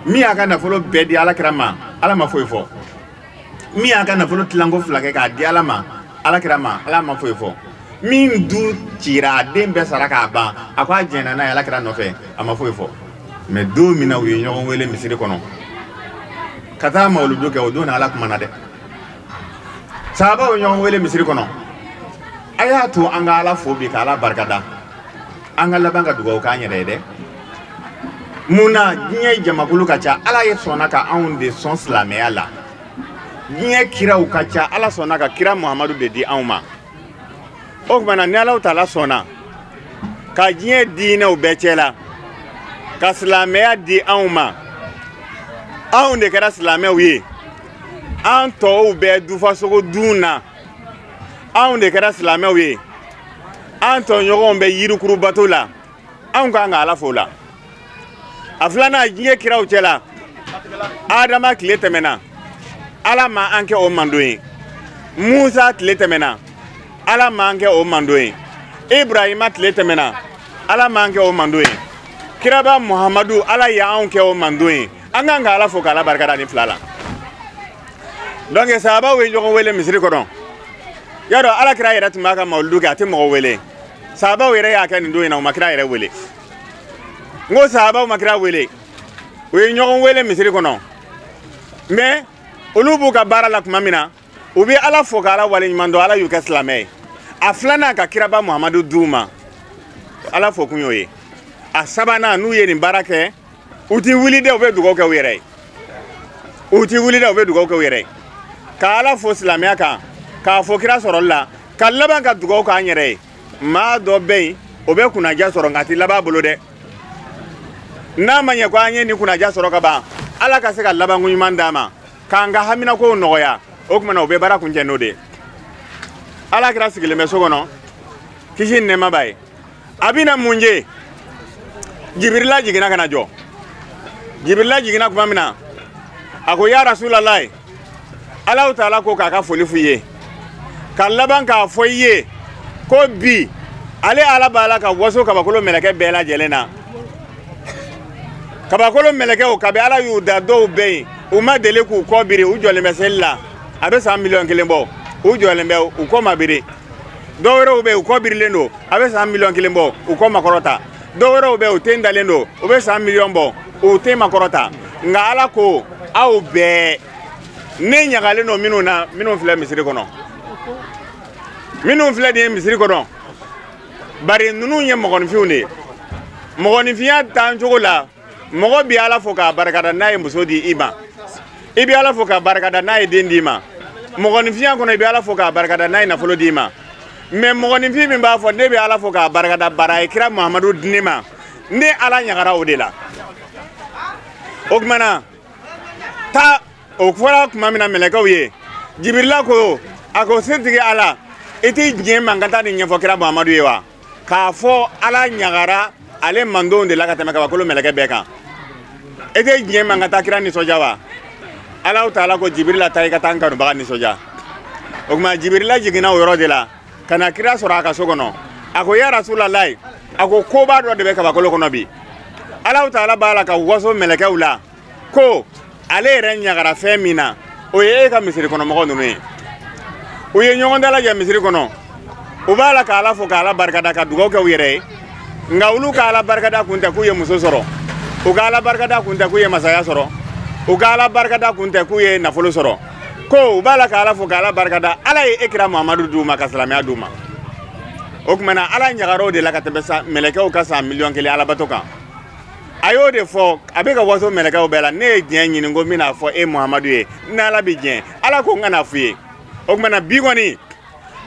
Min y'a ka nafolo bɛɛ di ala kira ma, ala ma foyi fɔ. Min y'a ka nafolo tilanko 2 kɛ k'a di ala ma, ala kira ma, ala ma foyi fɔ. Min du cira, a den bɛɛ sara k'a ban, a ko a jɛnna n'a ye ala kira nɔfɛ, a ma foyi fɔ. Mais don min na u ye ɲɔgɔn wele misiri kɔnɔ ka taa mawuludu kɛ, o don na ala kumana dɛ. Sahabaw ye ɲɔgɔn wele misiri kɔnɔ, a y'a to an ka ala fo bi ka ala barikada, an ka laban ka dugawu k'an yɛrɛ ye dɛ. Mun na diɲɛ jamakulu ka ca, ala ye sɔnna ka anw de sɔn silamɛya la. Diɲɛ kiraw ka ca, ala sɔnna ka kira Muhamadu de di anw ma. O tuma na ni Alahu taala sɔnna ka diɲɛ diinɛw bɛɛ cɛ la ka silamɛya di anw ma, anw de kɛra silamɛw ye. An tɔw bɛɛ dufasogo dun na, anw de kɛra silamɛw ye. An tɔɲɔgɔnw bɛ yirikurubato la, anw kan ka ala fo la. A filanan, diɲɛ kiraw cɛ la, Adama tile tɛmɛna, ala ma an kɛ o mando ye. Musa tile tɛmɛna, ala ma an kɛ o mando ye. Ibrahima tile tɛmɛna, ala ma an kɛ o mando ye. Kiraba Muhamadu, ala y'anw kɛ o mando ye. An kan ka ala fo k'ala barika da nin 2 la. Donc sahabaw ye ɲɔgɔn wele misiri kɔnɔ. Y'a dɔn ala kira yɛrɛ tun b'a ka mawuludu kɛ, a tɛ mɔgɔ wele. Sahabaw yɛrɛ y'a kɛ nin don in na, u ma kira yɛrɛ wele. N ko sahabaw ma kira wele, u ye ɲɔgɔn wele misiri kɔnɔ. Mais olu b'u ka baara la tuma min na, u bɛ ala fo k'ala waleɲuman dɔn, ala y'u kɛ silamɛ ye. A filanan, ka kiraba Muhamadu d'u ma, ala fo kun y'o ye. A sabanan, n'u ye nin baara kɛ, u ti wuli dɛ, u bɛ dugawu kɛ u yɛrɛ ye. U ti wuli dɛ, u bɛ dugawu kɛ u yɛrɛ ye. Ka ala fo silamɛya kan, k'a fo kira sɔrɔli la, ka laban ka dugawu k'an yɛrɛ ye. Maa dɔ bɛ yen, o bɛ kunnaja sɔrɔ, nka a ti laban bolo dɛ. N'a ma ɲɛ ko an ye nin kunnaja sɔrɔ ka ban, ala ka se ka labanko ɲuman d'a ma, k'an ka haminakow nɔgɔya, o tuma na o bɛ baara kuncɛ n'o de ye. Ala kira sigilen bɛ so kɔnɔ, kisi ni nɛɛma b'a ye. A bɛna mun ye? Jibirila jiginna ka na jɔ. Jibirila jiginna tuma min na, a ko ya Rasulalayi, Alahu taala ko k'a ka foli f'i ye, ka laban k'a fɔ i ye ko bi ale ala b'a la ka waso kabakolo mɛlɛkɛ bɛɛ lajɛlen na. Kabakolo mɛlɛkɛw, kabi ala y'u da, dɔw bɛ yen u ma deli k'u kɔ biri, u jɔlen bɛ seli la, a bɛ san 1 miliyɔn bɔ, u jɔlen bɛ, u kɔ ma biri. Dɔw wɛrɛw bɛ yen, u kɔ birilen don, a bɛ san 1 miliyɔn bɔ, u kɔ ma kɔrɔta. Dɔw wɛrɛw bɛ yen, u ten dalen don, u bɛ san 1 miliyɔn bɔ, u ten ma kɔrɔta. Nka ala ko aw bɛɛ, ne ɲagalen don minnu na, minnu filɛ misiri kɔnɔ, minnu filɛ nin ye misiri kɔnɔ, bari ninnu ye mɔgɔninfinw de ye. Mɔgɔninfinya taan cogo la, mɔgɔ bi ala fo k'a barikada n'a ye muso di i ma, i bi ala fo k'a barikada n'a ye den d'i ma. Mɔgɔninfinya kɔnɔ, i bi ala fo k'a barikada n'a ye nafolo d'i ma. Mais mɔgɔninfin min b'a fɔ ne bɛ ala fo k'a barikada bara ye kira Muhamadu di ne ma, ne ala ɲagara o de la. O tuma na taa, o fɔra tuma min na mɛlɛkɛw ye, Jibirila ko, a ko setigi ala, i t'i diɲɛ man ka taa nin ɲɛfɔ kira Muhamadu ye wa? K'a fɔ ala ɲagara ale mandenw de la ka tɛmɛ kabakolo mɛlɛkɛ bɛɛ kan. E tɛ diɲɛ man ka taa kira nisɔndiya wa? Alahu taala ko Jibirila, taa i ka taa n kanubaga nisɔndiya. O tuma Jibirila jiginna o yɔrɔ de la ka na kira sɔrɔ a ka so kɔnɔ. A ko ya Rasulalayi, a ko koba dɔ de bɛ kabakolo kɔnɔ bi. Alahu taala b'a la ka waso mɛlɛkɛw la ko ale yɛrɛ ɲagara fɛn min na, o ye e ka misiri kɔnɔmɔgɔ ninnu ye. U ye ɲɔgɔn dalajɛ misiri kɔnɔ, u b'a la k'Ala fo k'Ala barikada ka dugawu kɛ u yɛrɛ ye. Nka olu ka Ala barikada kun tɛ k'u ye muso sɔrɔ, u ka Ala barikada kun tɛ k'u ye masaya sɔrɔ, u ka Ala barikada kun tɛ k'u ye nafolo sɔrɔ. Ko u b'a la k'Ala fo k'Ala barikada, Ala ye e kira Muhamadu d'u ma ka silamɛya d'u ma. O tuma na Ala ɲagara o de la ka tɛmɛ mɛlɛkɛw ka san 1,000,000 alabato kan. A y'o de fɔ, a bɛ ka waso mɛlɛkɛw bɛɛ la, ne ye diɲɛ ɲini ko n bɛna fɔ e Muhamadu ye, n'Ala bɛ diɲɛ, Ala ko n kana f'i ye. O tuma na bi kɔni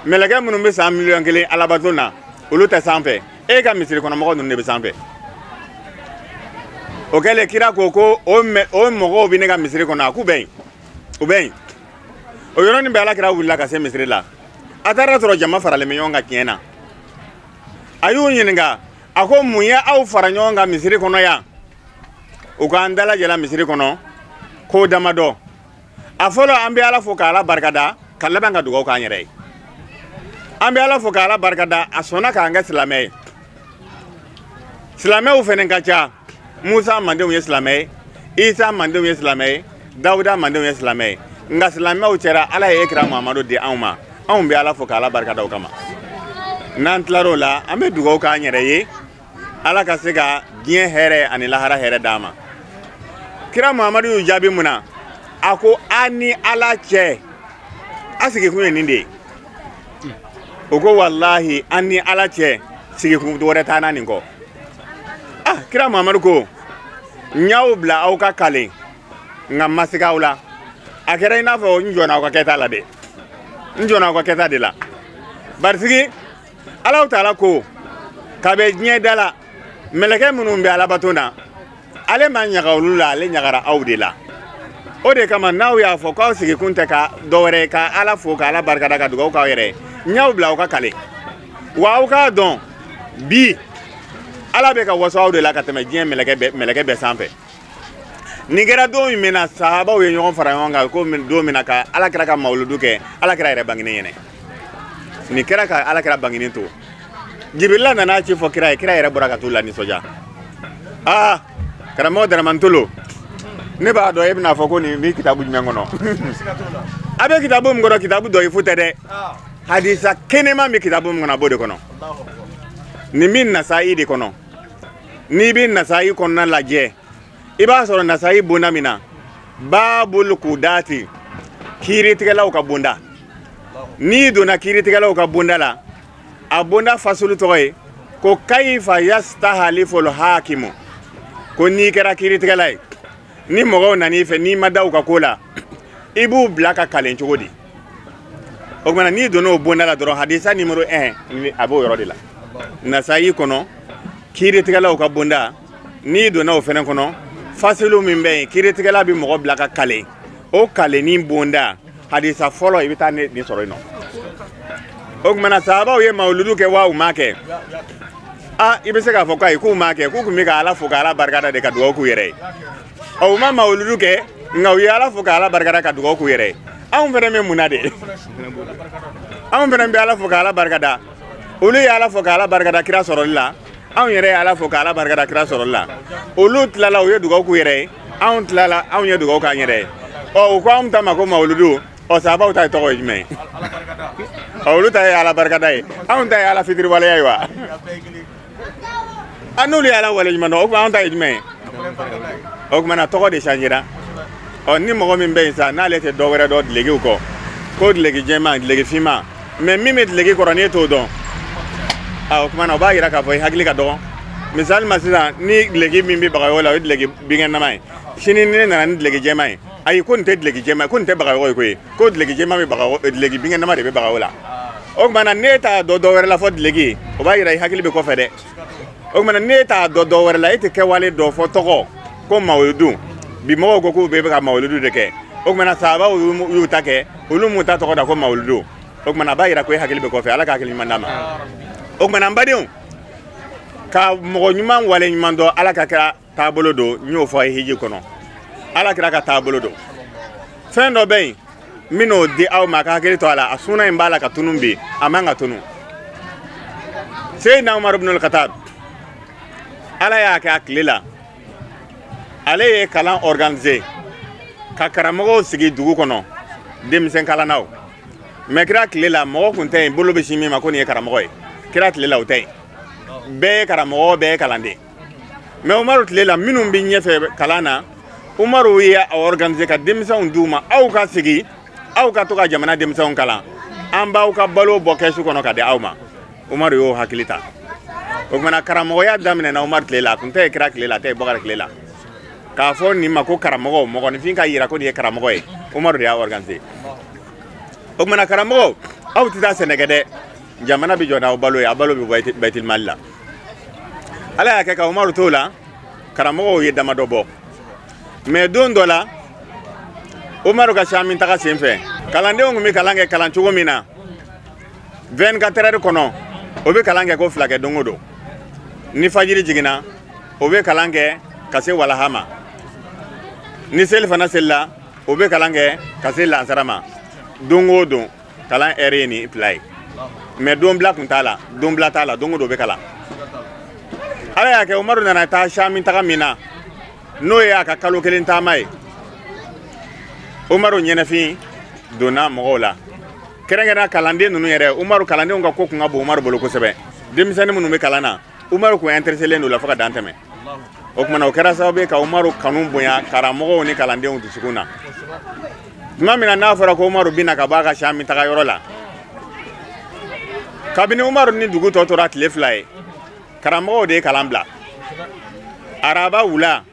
mɛlɛkɛ minnu bɛ san 1,000,000 alabato na, olu tɛ sanfɛ, e ka misiri kɔnɔmɔgɔ ninnu de bɛ sanfɛ. O kɛlen kira ko ko o mɔgɔw bɛ ne ka misiri kɔnɔ, a k'u bɛ yen, u bɛ yen. O yɔrɔnin bɛɛ Ala kira wulila ka se misiri la. A taara sɔrɔ jama faralen bɛ ɲɔgɔn kan tiɲɛ na. A y'u ɲininka, a ko mun ye aw fara ɲɔgɔn kan misiri kɔnɔ yan? U k'an dalajɛla misiri kɔnɔ ko damadɔ. A fɔlɔ, an bɛ Ala fo k'Ala barikada, ka laban ka dugawu k'an yɛrɛ ye. An bɛ Ala fo k'Ala barikada, a sɔnna k'an kɛ silamɛ ye. Silamɛw fɛnɛ ka ca. Musa mandenw ye silamɛ ye, Isa mandenw ye silamɛ ye, Dawuda mandenw ye silamɛ ye. Nka silamɛw cɛra, Ala ye e kira Muhamadu di anw ma. Anw bɛ Ala fo k'Ala barikada o kama. N'an tilar'o la, an bɛ dugawu k'an yɛrɛ ye, Ala ka se ka diɲɛ hɛrɛ ani lahara hɛrɛ d'an ma. Kira Muhamadu y'u jaabi mun na? A ko a ni Ala cɛ, a sigikun ye nin de ye. O ko walahi an ni Ala cɛ, sigikun wɛrɛ t'an na nin kɔ. Ah, kira Muhamadu ko n y'aw bila aw ka kalen, nka n ma siga aw la. A kɛra i n'a fɔ n jɔnna aw ka kɛta la dɛ, n jɔnna aw ka kɛta de la. Barisigi Alahu taala ko kabɛ diɲɛ da la, mɛlɛkɛ minnu bɛ alabato na, ale ma ɲaga olu la, ale ɲagara aw de la. O de kama n'aw y'a fɔ k'aw sigikun tɛ ka dɔ wɛrɛ ka Ala fo k'Ala barikada ka dugawu k'aw yɛrɛ ye, n y'aw bila aw ka kale. Wa aw k'a dɔn bi Ala bɛ ka waso aw de la ka tɛmɛ diɲɛ mɛlɛkɛ bɛɛ sanfɛ. Nin kɛra don min na sahabaw ye ɲɔgɔn fara ɲɔgɔn kan ko don min na ka Ala kira ka mawuludu kɛ, Ala kira yɛrɛ bangenen ɲɛnɛ. Nin kɛra ka Ala kira bangenen to. Jibirila nana ci fɔ kira ye, kira yɛrɛ bɔra ka t'u la nisɔndiya. Aa, karamɔgɔ Daramantolo, ne b'a dɔn e bɛna fɔ ko nin bɛ kitabu jumɛn kɔnɔ. A bɛ kitabu min kɔnɔ, kitabu dɔyifu tɛ dɛ. Hadisa kɛnɛman bɛ kitabu min kɔnɔ, a b'o de kɔnɔ. Nin bɛ Nasayi de kɔnɔ. N'i bɛ Nasayi kɔnɔna lajɛ, i b'a sɔrɔ Nasayi bonda min na, Babul Kudati, kiiritigɛlaw ka bonda. N'i donna kiiritigɛlaw ka bonda la, a bonda fasulu tɔgɔ ye ko kayifa yastahaliful hakimu, ko n'i kɛra kiiritigɛla ye, ni mɔgɔw nan'i fɛ, n'i ma da u ka ko la, i b'u bila ka kalen cogo di? O tuma na n'i donna o bonda la dɔrɔn, hadisa numéro 1 a b'o yɔrɔ de la. Nasayi kɔnɔ, kiiritigɛlaw ka bonda, n'i donna o fɛnɛ kɔnɔ, fasulu min bɛ yen, kiiritigɛla bɛ mɔgɔ bila ka kalen, o kalenni bonda hadisa fɔlɔ, i bɛ taa nin sɔrɔ yen nɔ. O tuma na sahabaw ye mawuludu kɛ wa u m'a kɛ? Ah, i bɛ se k'a fɔ k'ayi, k'u m'a kɛ, k'u tun bɛ ka Ala fo k'Ala barikada de ka dugawu k'u yɛrɛ ye. Ɔ, u ma mawuludu kɛ, nka u ye Ala fo k'Ala barikada ka dugawu k'u yɛrɛ ye. Anw fɛnɛ bɛ mun na de? Anw fɛnɛ bɛ Ala fo k'Ala barikada. Olu ye Ala fo k'Ala barikada kira sɔrɔli la, anw yɛrɛ ye Ala fo k'Ala barikada kira sɔrɔli la. Olu tilala, u ye dugawu k'u yɛrɛ ye, anw tilala, anw ye dugawu k'an yɛrɛ ye. Ɔ, u ko anw ta ma ko mawuludu, ɔ sahabaw ta ye tɔgɔ ye jumɛn ye? Ɔ, olu ta ye Ala barikada ye, anw ta ye Ala fitiriwaleya ye wa? A n'olu ye Ala waleɲuman dɔn, o tuma anw ta ye jumɛn ye? O tuma na tɔgɔ de changera. Ɔ, ni mɔgɔ min bɛ yen sa, n'ale tɛ dɔ wɛrɛ dɔn dulokiw kɔ, ko duloki jɛman, duloki finman, mais min bɛ duloki kɔrɔ n'e t'o dɔn, a o tuma na o b'a yira k'a fɔ i hakili ka dɔgɔ. Misali ma sisan, ni duloki min bɛ Bagayogo la, o ye duloki binkɛnɛma ye. Sini ni ne nana ni duloki jɛman ye, ayi, ko nin tɛ duloki jɛman ye, ko nin tɛ Bagayogo ye koyi, ko duloki jɛman bɛ Bagayogo, duloki binkɛnɛma de bɛ Bagayogo la. O tuma na n'e t'a dɔn dɔ wɛrɛ la fɔ duloki, o b'a yira i hakili bɛ kɔfɛ dɛ. O tuma na n'e t'a dɔn dɔ wɛrɛ la, e tɛ kɛwale dɔ fɔ tɔgɔ ko mawuludu. Bi mɔgɔw ko k'u bɛ ka mawuludu de kɛ. O tuma na sahabaw y'u ta kɛ, olu m'u ta tɔgɔ da ko mawuludu. O tuma na a b'a yira ko e hakili bɛ kɔfɛ. Ala ka hakili ɲuman d'a ma. O tuma na n badenw, ka mɔgɔ ɲuman wale ɲuman dɔn, Ala ka kira taabolo don, n y'o fɔ a ye hiji kɔnɔ. Ala kira ka taabolo don. Fɛn dɔ bɛ yen, n bɛn'o di aw ma, ka hakili to a la. A suna in b'a la ka tunun bi, a man ka tunun. Seyidina Umaru ibn al-Khattab, Ala y'a kɛ a tile la, ale ye kalan organiser ka karamɔgɔw sigi dugu kɔnɔ, denmisɛn kalannaw. Mais kira tile la mɔgɔ kun tɛ yen bolo bɛ sin min ma ko nin ye karamɔgɔ ye. Kira tile la o tɛ yen. Bɛɛ ye karamɔgɔ, bɛɛ ye kalanden. Mais Umaru tile la minnu bɛ ɲɛfɛ kalan na, Umaru ye a organiser ka denmisɛnw d'u ma, aw ka sigi, aw ka to ka jamana denmisɛnw kalan, an b'aw ka balo bɔ kɛsu kɔnɔ ka di aw ma. Umaru y'o hakili ta. O kumana karamɔgɔya daminɛna Umaru tile la, a kun tɛ ye kira tile la, a tɛ ye Bakari tile la. K'a fɔ nin ma ko karamɔgɔ, mɔgɔninfin ka yira ko nin ye karamɔgɔ ye, Umaru de y'a organiser. O kumana karamɔgɔ, aw tɛ taa sɛnɛ kɛ dɛ, jamana bɛ jɔ n'aw balo ye, a balo bɛ bɔ Baitul-Mali la. Ala y'a kɛ ka Umaru t'o la, karamɔgɔw ye damadɔ bɔ. Mais don dɔ la, Umaru ka Sami taga sen fɛ, kalandenw tun bɛ kalan kɛ kalan cogo min na, 24 heures kɔnɔ, o bɛ kalan kɛ ko fila kɛ don o don. Ni fajiri jiginna, o bɛ kalan kɛ ka se walaha ma. Ni seli fana selila, o bɛ kalan kɛ ka se lansara ma. Don o don, kalan heure ye nin fila ye. Mais don bila kun t'a la, don bila t'a la, don o don bɛ kalan. Ala y'a kɛ Umaru nana taa Sami taga min na, n'o ye a ka kalo kelen taama ye. Umaru ɲɛnɛfin donna mɔgɔw la. Kɛrɛnkɛrɛnnenya kalanden ninnu yɛrɛ, Umaru kalandenw ka ko kun ka bon Umaru bolo kosɛbɛ. Denmisɛnnin minnu bɛ kalan na, Umaru kun intéressé don la fo ka dan tɛmɛ. O kumana o kɛra sababu ye ka Umaru kanu bonya karamɔgɔw ni kalandenw dusukun na. Tuma min na n'a fɔra ko Umaru bɛna ka bɔ a ka Sami taga yɔrɔ la, kabini Umaru ni dugu tɔ tora tile fila ye, karamɔgɔw de ye kalan bila. Araba wula,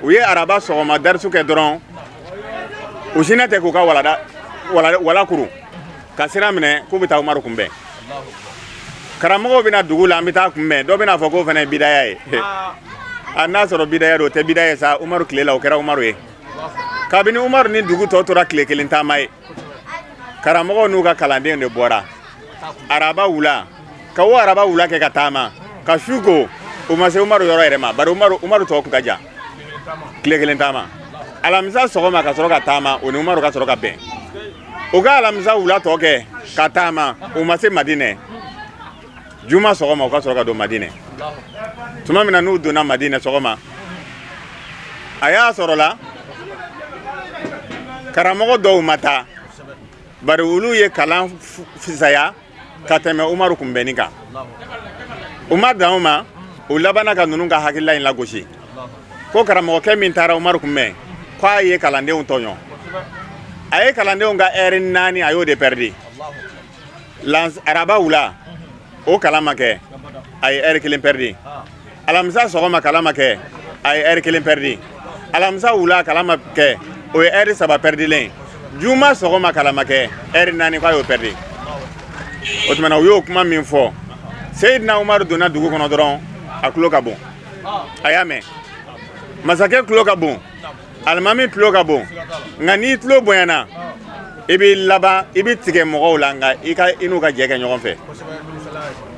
u ye araba sɔgɔma darisu kɛ dɔrɔn, u sinɛ tɛ k'u ka wala kuru ka sira minɛ k'u bɛ taa Umaru kunbɛn. Karamɔgɔw bɛna dugu la, an bɛ taa kunbɛn, dɔ bɛna fɔ k'o fana ye bidaya ye. A n'a sɔrɔ bidaya don, o tɛ bidaya ye sa, Umaru tile la o kɛra Umaru ye. Kabini Umaru ni dugu tɔ tora tile kelen taama ye, karamɔgɔw n'u ka kalandenw de bɔra araba wula, ka o araba wula kɛ ka taama, ka su ko, u ma se Umaru yɔrɔ yɛrɛ ma, bari Umaru tɔ kun ka jan, tile kelen taama. Alamisa sɔgɔma ka sɔrɔ ka taama, o ni Umaru ka sɔrɔ ka bɛn. U ka alamisa wula tɔ kɛ ka taama, u ma se Madinɛ. Juma sɔgɔma u ka sɔrɔ ka don Madinɛ. Tuma min na n'u donna Madinɛ sɔgɔma, a y'a sɔrɔ la karamɔgɔ dɔw ma taa, bari olu ye kalan fisaya ka tɛmɛ Umaru kunbɛnni kan. U ma dan o ma, u labanna ka ninnu ka hakilila in lagosi. Ko karamɔgɔkɛ min taara Umaru kunbɛn, k'a ye kalandenw tɔɲɔ. A ye kalandenw ka heure 4 a y'o de pɛridi. Araba wula, o kalan ma kɛ, a ye heure kelen pɛridi. Alamisa sɔgɔma kalan ma kɛ, a ye heure kelen pɛridi. Alamisa wula kalan ma kɛ, o ye heure 3 pɛridilen. Juma sɔgɔma kalan ma kɛ, heure 4 k'a y'o pɛridi. O tuma na u y'o kuma min fɔ, Seyidina Umaru donna dugu kɔnɔ dɔrɔn, a tulo ka bon. A y'a mɛn. Masakɛ tulo ka bon, alimami tulo ka bon, nka n'i tulo bonyana, i b'i laban, i bɛ tigɛ mɔgɔw la, nka i n'u ka jɛ kɛ ɲɔgɔn fɛ.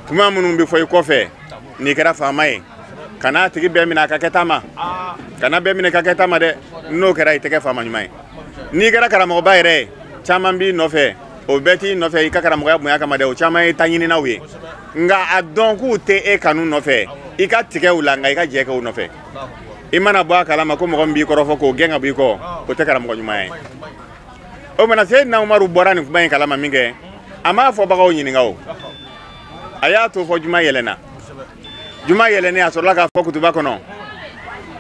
Kuma minnu bɛ fɔ i kɔfɛ, n'i kɛra faama ye, kana tigi bɛɛ minɛ a ka kɛta ma. Kana bɛɛ minɛ ka kɛta ma dɛ, n'o kɛra i tɛ kɛ faama ɲuman ye. N'i kɛra karamɔgɔba yɛrɛ ye, caman b'i nɔfɛ, o bɛɛ t'i nɔfɛ i ka karamɔgɔya bonya kama dɛ, o caman ye taɲininaw ye. Nka a dɔn k'u tɛ e kanu nɔfɛ, i ka tigɛ u la, nka i ka jɛ kɛ u nɔfɛ. I mana bɔ a kalama ko mɔgɔ min b'i kɔrɔfɔ k'o gɛn ka bɔ i kɔ, o tɛ karamɔgɔ ɲuman ye. O mana Seyidina Umaru bɔra nin kuma in kalama min kɛ, a m'a fɔbagaw ɲininka o. A y'a to fɔ juma yɛlɛnna. Juma yɛlɛnnen, a sɔrɔla k'a fɔ kutuba kɔnɔ.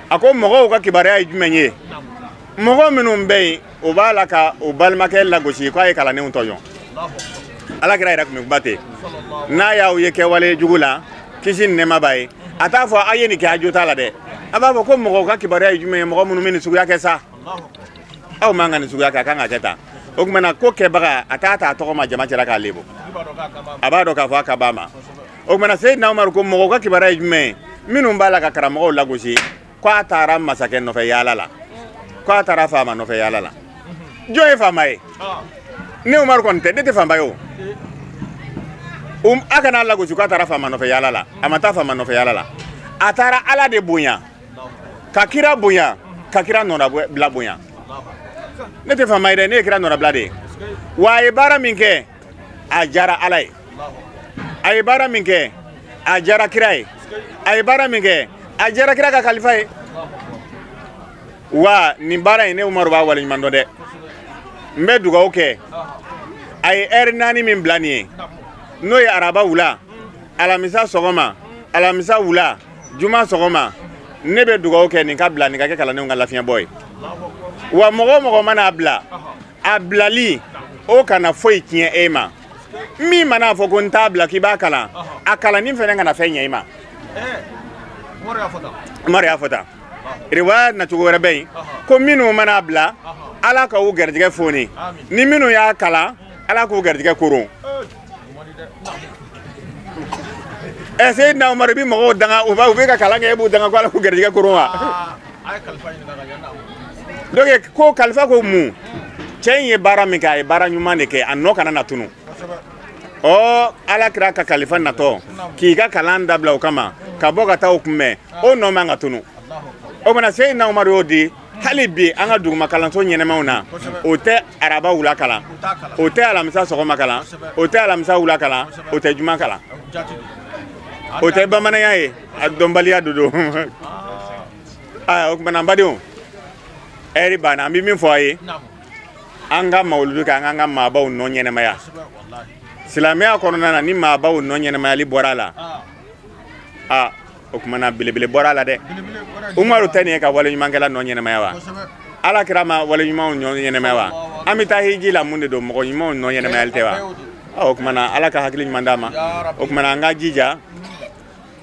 A ko mɔgɔw ka kibaruya ye jumɛn ye? Mɔgɔ minnu bɛ yen, o b'a la ka o balimakɛ lagosi k'a ye kalandenw tɔɲɔ. Ala kira yɛrɛ tun bɛ kuma ten. N'a y'aw ye kɛwale jugu la, kisi ni nɛɛma b'a ye, a t'a fɔ a ye nin kɛ a jo t'a la dɛ. A b'a fɔ ko mɔgɔw ka kibaruya ye jumɛn ye, mɔgɔ minnu bɛ nin suguya kɛ sa. Aw man ka nin suguya kɛ, a kan ka kɛ tan. O tuma na ko kɛbaga, a t'a ta a tɔgɔ ma jama cɛla k'a lebu. A b'a dɔn k'a fɔ a ka b'a ma. O tuma na Seyidina Umaru ko mɔgɔw ka kibaruya ye jumɛn ye, minnu b'a la ka karamɔgɔw lagosi, k'a taara masakɛ nɔfɛ yaala la, k'a taara faama nɔfɛ yaala la. Jɔn ye faama ye? Ne Umaru kɔni tɛ, ne tɛ faama ye o. A kana lagosi k'a taara faama nɔfɛ yaala la, a ma taa faama nɔfɛ yaala la. A taara Ala de bonya, ka kira bonya, ka kira nɔnabila bonya. Ne tɛ faama ye dɛ, ne ye kira nɔnabila de ye. Wa a ye baara min kɛ, a diyara Ala ye. A ye baara min kɛ, a diyara kira ye. A ye baara min kɛ, a diyara kira ka kalifa ye. Wa nin baara in, ne Umaru b'a waleɲuman dɔn dɛ. N bɛ dugawu kɛ. A ye ɛri 4 min bila nin ye, n'o ye araba wula, alamisa sɔgɔma, alamisa wula, juma sɔgɔma, ne bɛ dugawu kɛ nin ka bila nin ka kɛ kalandenw ka lafiɲɛbɔ ye. Wa mɔgɔ o mɔgɔ mana a bila, a bilali o kana foyi tiɲɛ e ma. Min mana fɔ ko n t'a bila k'i b'a kalan, a kalanni fɛnɛ kana fɛn ɲɛ i ma. Umaru y'a fɔ tan. Riwaya nacogo wɛrɛ bɛ yen ko minnu mana bila, Ala ka u garijɛgɛ foni, ni minnu y'a kalan, Ala k'u garijɛgɛ koron. Ɛ Seyidina Umaru bi mɔgɔw danga, u bɛ ka kalan kɛ, e b'u danga ko Ala k'u garijɛgɛ koron wa? Donc ko kalifa ko mun, cɛ in ye baara min kɛ, a ye baara ɲuman de kɛ, a nɔ kana na tunu. Ɔ Ala kira ka kalifa natɔ k'i ka kalan dabila o kama ka bɔ ka taa o kunbɛn, o nɔ man ka tunu. O mana Seyidina Umaru y'o di. Hali bi an ka duguma kalanso ɲɛnɛmaw na, o tɛ araba wula kalan, o tɛ alamisa sɔgɔma kalan, o tɛ alamisa wula kalan, o tɛ juma kalan. O tɛ bamananya ye, a dɔnbaliya do don. Aa o kumana n badenw, ɛri banna, an bɛ min fɔ a ye, an ka mawuludu kɛ, an k'an ka maabaw nɔ ɲɛnɛmaya. Silamɛya kɔnɔna na, ni maabaw nɔ ɲɛnɛmayali bɔra a la, aa o kumana belebele bɔra a la dɛ. Umaru tɛ nin ye ka wale ɲumankɛla nɔ ɲɛnɛmaya wa? Ala kira ma wale ɲumanw nɔ ɲɛnɛmaya wa? An bɛ taa hiji la, mun de don? Mɔgɔ ɲumanw nɔ ɲɛnɛmayali tɛ wa? O kumana Ala ka hakili ɲuman d'a ma. O kumana an ka jija,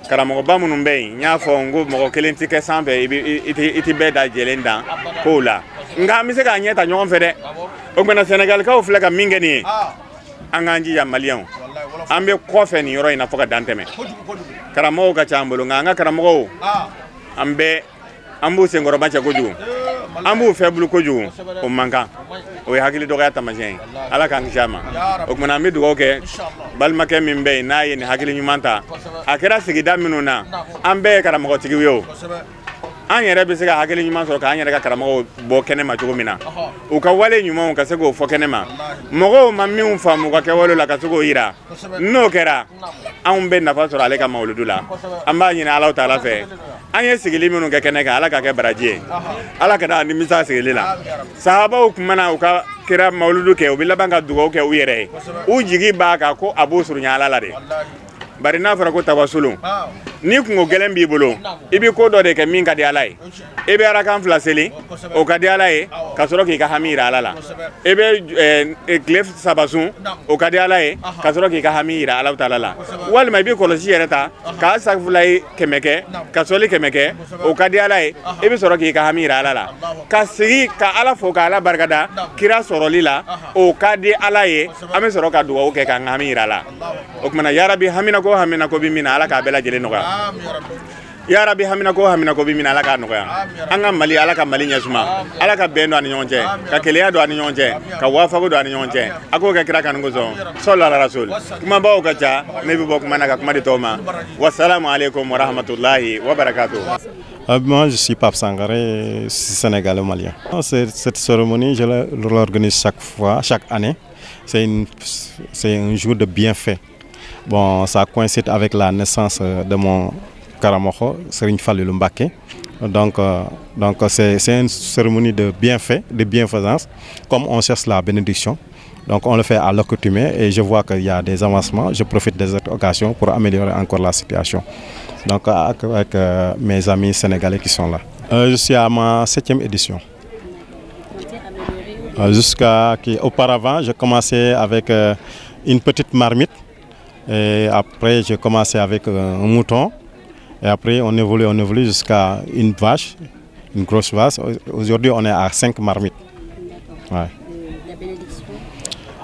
karamɔgɔba minnu bɛ yen, n y'a fɔ n ko mɔgɔ kelen tɛ kɛ sanfɛ, i tɛ bɛɛ da jɛlen dan kow la, nka an bɛ se k'a ɲɛ ta ɲɔgɔn fɛ dɛ. O kumana Sɛnɛgalikaw filɛ ka min kɛ nin ye, an k'an jija maliyɛnw, an bɛ kɔfɛ nin yɔrɔ in na fo ka dan tɛmɛ. Karamɔgɔw ka ca an bolo, nka an ka karamɔgɔw, an bɛ an b'u senkɔrɔba cɛ kojugu, an b'u faible kojugu, o man kan, o ye hakili dɔgɔya taamasiyɛn ye. Ala k'an kisi a ma. O kumana an bɛ dugawu kɛ balimakɛ min bɛ yen n'a ye nin hakili ɲuman ta, a kɛra sigida minnu na, an bɛɛ ye karamɔgɔtigiw ye o. An yɛrɛ bɛ se ka hakili ɲuman sɔrɔ k'an yɛrɛ ka karamɔgɔw bɔ kɛnɛ ma cogo min na, u ka wale ɲumanw ka se k'o fɔ kɛnɛ ma, mɔgɔw ma minnu faamu u ka kɛwale la ka se k'o yira. N'o kɛra, anw bɛ nafa sɔrɔ ale ka mawuludu la. An b'a ɲini Alahu taala fɛ, an ye sigili minnu kɛ kɛnɛ kan, Ala ka kɛ baraji ye, Ala ka n'a nimisa sigili la. Sahabaw tun mana u ka kira mawuludu kɛ, u bɛ laban ka dugawu kɛ u yɛrɛ ye, u jigi b'a kan ko a b'u surunya Ala la de. Bari n'a fɔra ko tawasulu, ni kungo gɛlɛn b'i bolo, i bɛ ko dɔ de kɛ min ka di Ala ye. I bɛ arakan 2 seli, o ka di Ala ye, ka sɔrɔ k'i ka hami yira Ala la. I bɛ tile 3 sun, o ka di Ala ye, ka sɔrɔ k'i ka hami yira Ala taala la. Walima i bɛ kɔlɔsi yɛrɛ ta k'a safula ye 100 kɛ, ka sɔli 100 kɛ, o ka di Ala ye, i bɛ sɔrɔ k'i ka hami yira Ala la. Ka sigi ka Ala fo ka Ala barikada kira sɔrɔli la, o ka di Ala ye, an bɛ sɔrɔ ka dugawu kɛ k'an ka hami yira la. O kumana yarabi haminako haminako bɛ min na, Ala k'a bɛɛ lajɛlen nɔgɔya. Yarabi haminako haminako bɛ min na, Ala k'a nɔgɔya. An ka Mali, Ala ka Mali ɲɛsuma, Ala ka bɛn don an ni ɲɔgɔn cɛ, ka keleya don an ni ɲɔgɔn cɛ, ka wafago don an ni ɲɔgɔn cɛ. A k'o kɛ kira kanu kosɔn, sɔli ala rasul. Kumabaw ka ca, ne bɛ bɔ kuma na ka kuma di tɔw ma. Wasalamu aleykum wa rahmatulahi wa barakatuh. Moi, je suis Pape Sangaré, sénégalais malien. Cette cérémonie, je l'organise chaque fois, chaque année. C'est un jour de bienfait. Bon, ça coïncide avec la naissance de mon Karamokho, Serigne Fallilou Mbacké. Donc c'est une cérémonie de bienfait, de bienfaisance, comme on cherche la bénédiction. Donc on le fait à l'accoutumée et je vois qu'il y a des avancements. Je profite de cette occasion pour améliorer encore la situation. Donc avec mes amis sénégalais qui sont là. Je suis à ma 7e édition. Auparavant, je commençais avec une petite marmite. Et après, j'ai commencé avec un mouton. Et après, on évolue jusqu'à une vache, une grosse vache. Aujourd'hui, on est à 5 marmites. Ouais. La bénédiction.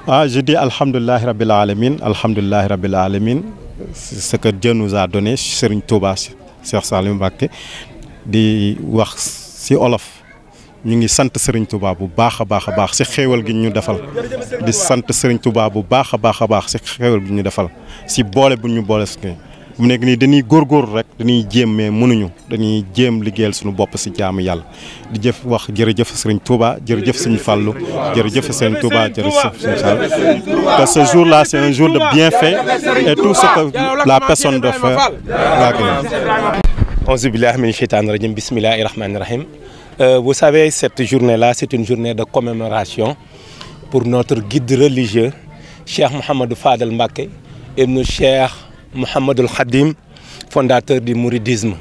Ah, je dis Alhamdulillah Rabbil Alamin, Alhamdulillah Rabbil Alamin. C'est ce que Dieu nous a donné, Serigne Touba, Cheikh Salim Mbacké, di wax ci Wolof. Ñu ngi sant Serigne Touba bu baax a baax a baax ci xéewal gi ñu defal, di sant Serigne Touba bu baax a baax a baax ci xéewal gi ñu defal, ci boole bu ñu boole ci mu nekk nii. Dañuy góorgóorlu rek, dañuy jéem mais mënuñu, dañuy jéem liggéeyal suñu bopp ci jaamu Yàlla. Di jëf wax jërëjëf Serigne Touba, jërëjëf Serigne Fallou, jërëjëf Serigne Touba, jërëjëf Serigne Fallou. Que ce jour-là, c'est un jour de bienfait et tout ce que la personne doit faire. Auzu billahi mina shaytaani rajim, bismillahi rahmani rahim. Vous savez, cette journée-là, c'est une journée de commémoration pour notre guide religieux Cheikh Mouhamadou Fadel Mbacké ibn Cheikh Mouhamadoul Khadim, fondateur du mouridisme.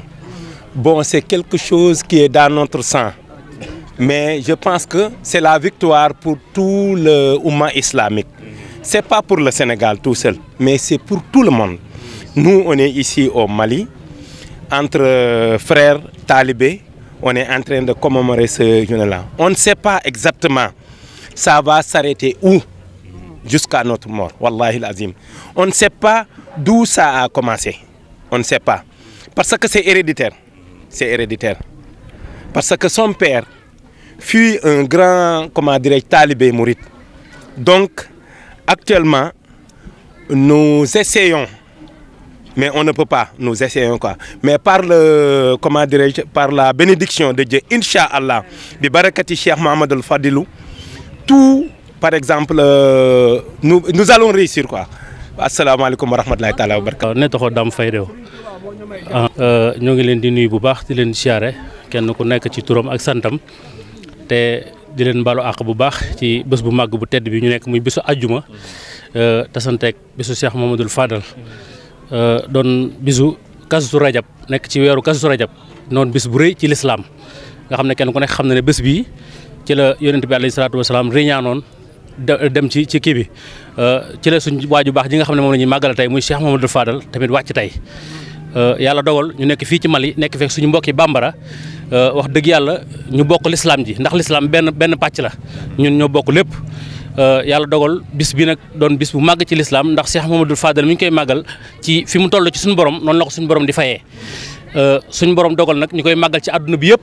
Bon, c'est quelque chose qui est dans notre sang. Mais je pense que c'est la victoire pour tout le Oumma islamique. C'est pas pour le Sénégal tout seul, mais c'est pour tout le monde. Nous, on est ici au Mali, entre frères talibés, on est en train de commémorer ce journée-là. On ne sait pas exactement ça va s'arrêter où jusqu'à notre mort, wallahi l'azim. On ne sait pas d'où ça a commencé. On ne sait pas. Parce que c'est héréditaire. C'est héréditaire. Parce que son père fut un grand, comment dirais-je, talibé mouride. Donc, actuellement, nous essayons, mais on ne peut pas, nous essayons quoi. Mais par le, comment dirais-je, par la bénédiction de Dieu, Inch'Allah, bi barakati Cheikh Mohamed Fadilou, tout, par exemple, nous allons réussir quoi. Assalamu alaikum wa rahmatullahi ta'ala wa barakatuh. Ne toxo Dame Faye Rew ñoo ngi leen di nuyu bu baax di leen siyaare kenn ku nekk ci turam ak santam te di leen baalu àq bu baax ci bés bu màgg bu tedd bi ñu nekk muy bésu àjjuma tasanteeg bésu Cheikh Mouhamadoul Fadal doon bisu Kazu Rajab nekk ci weeru Kazu Rajab noonu bis bu rëy ci lislaam nga xam ne kenn ku nekk xam na ne bés bii ci la yonent bi alayhi salaatu wasalaam riñaanoon dem ci kii bi ci la suñ waaju baax ji nga xam ne moom la ñuy màggal tey muy Cheikh Mouhamadoul Fadal tamit wàcc tey. Yàlla dogal ñu nekk fii ci Mali nekk fekk suñu mbokki bambara wax dëgg yàlla ñu bokk lislaam ji ndax lislaam benn pàcc la ñun ñoo bokk lépp. Yàlla dogal bis bi nag doon bis bu màgg ci lislaam ndax Cheikh Mouhamadoul Fadal mi ngi koy màggal ci fi mu toll ci suñu borom noonu la ko suñu borom di fayee suñu borom dogal nag ñu koy màggal ci àdduna bi yëpp.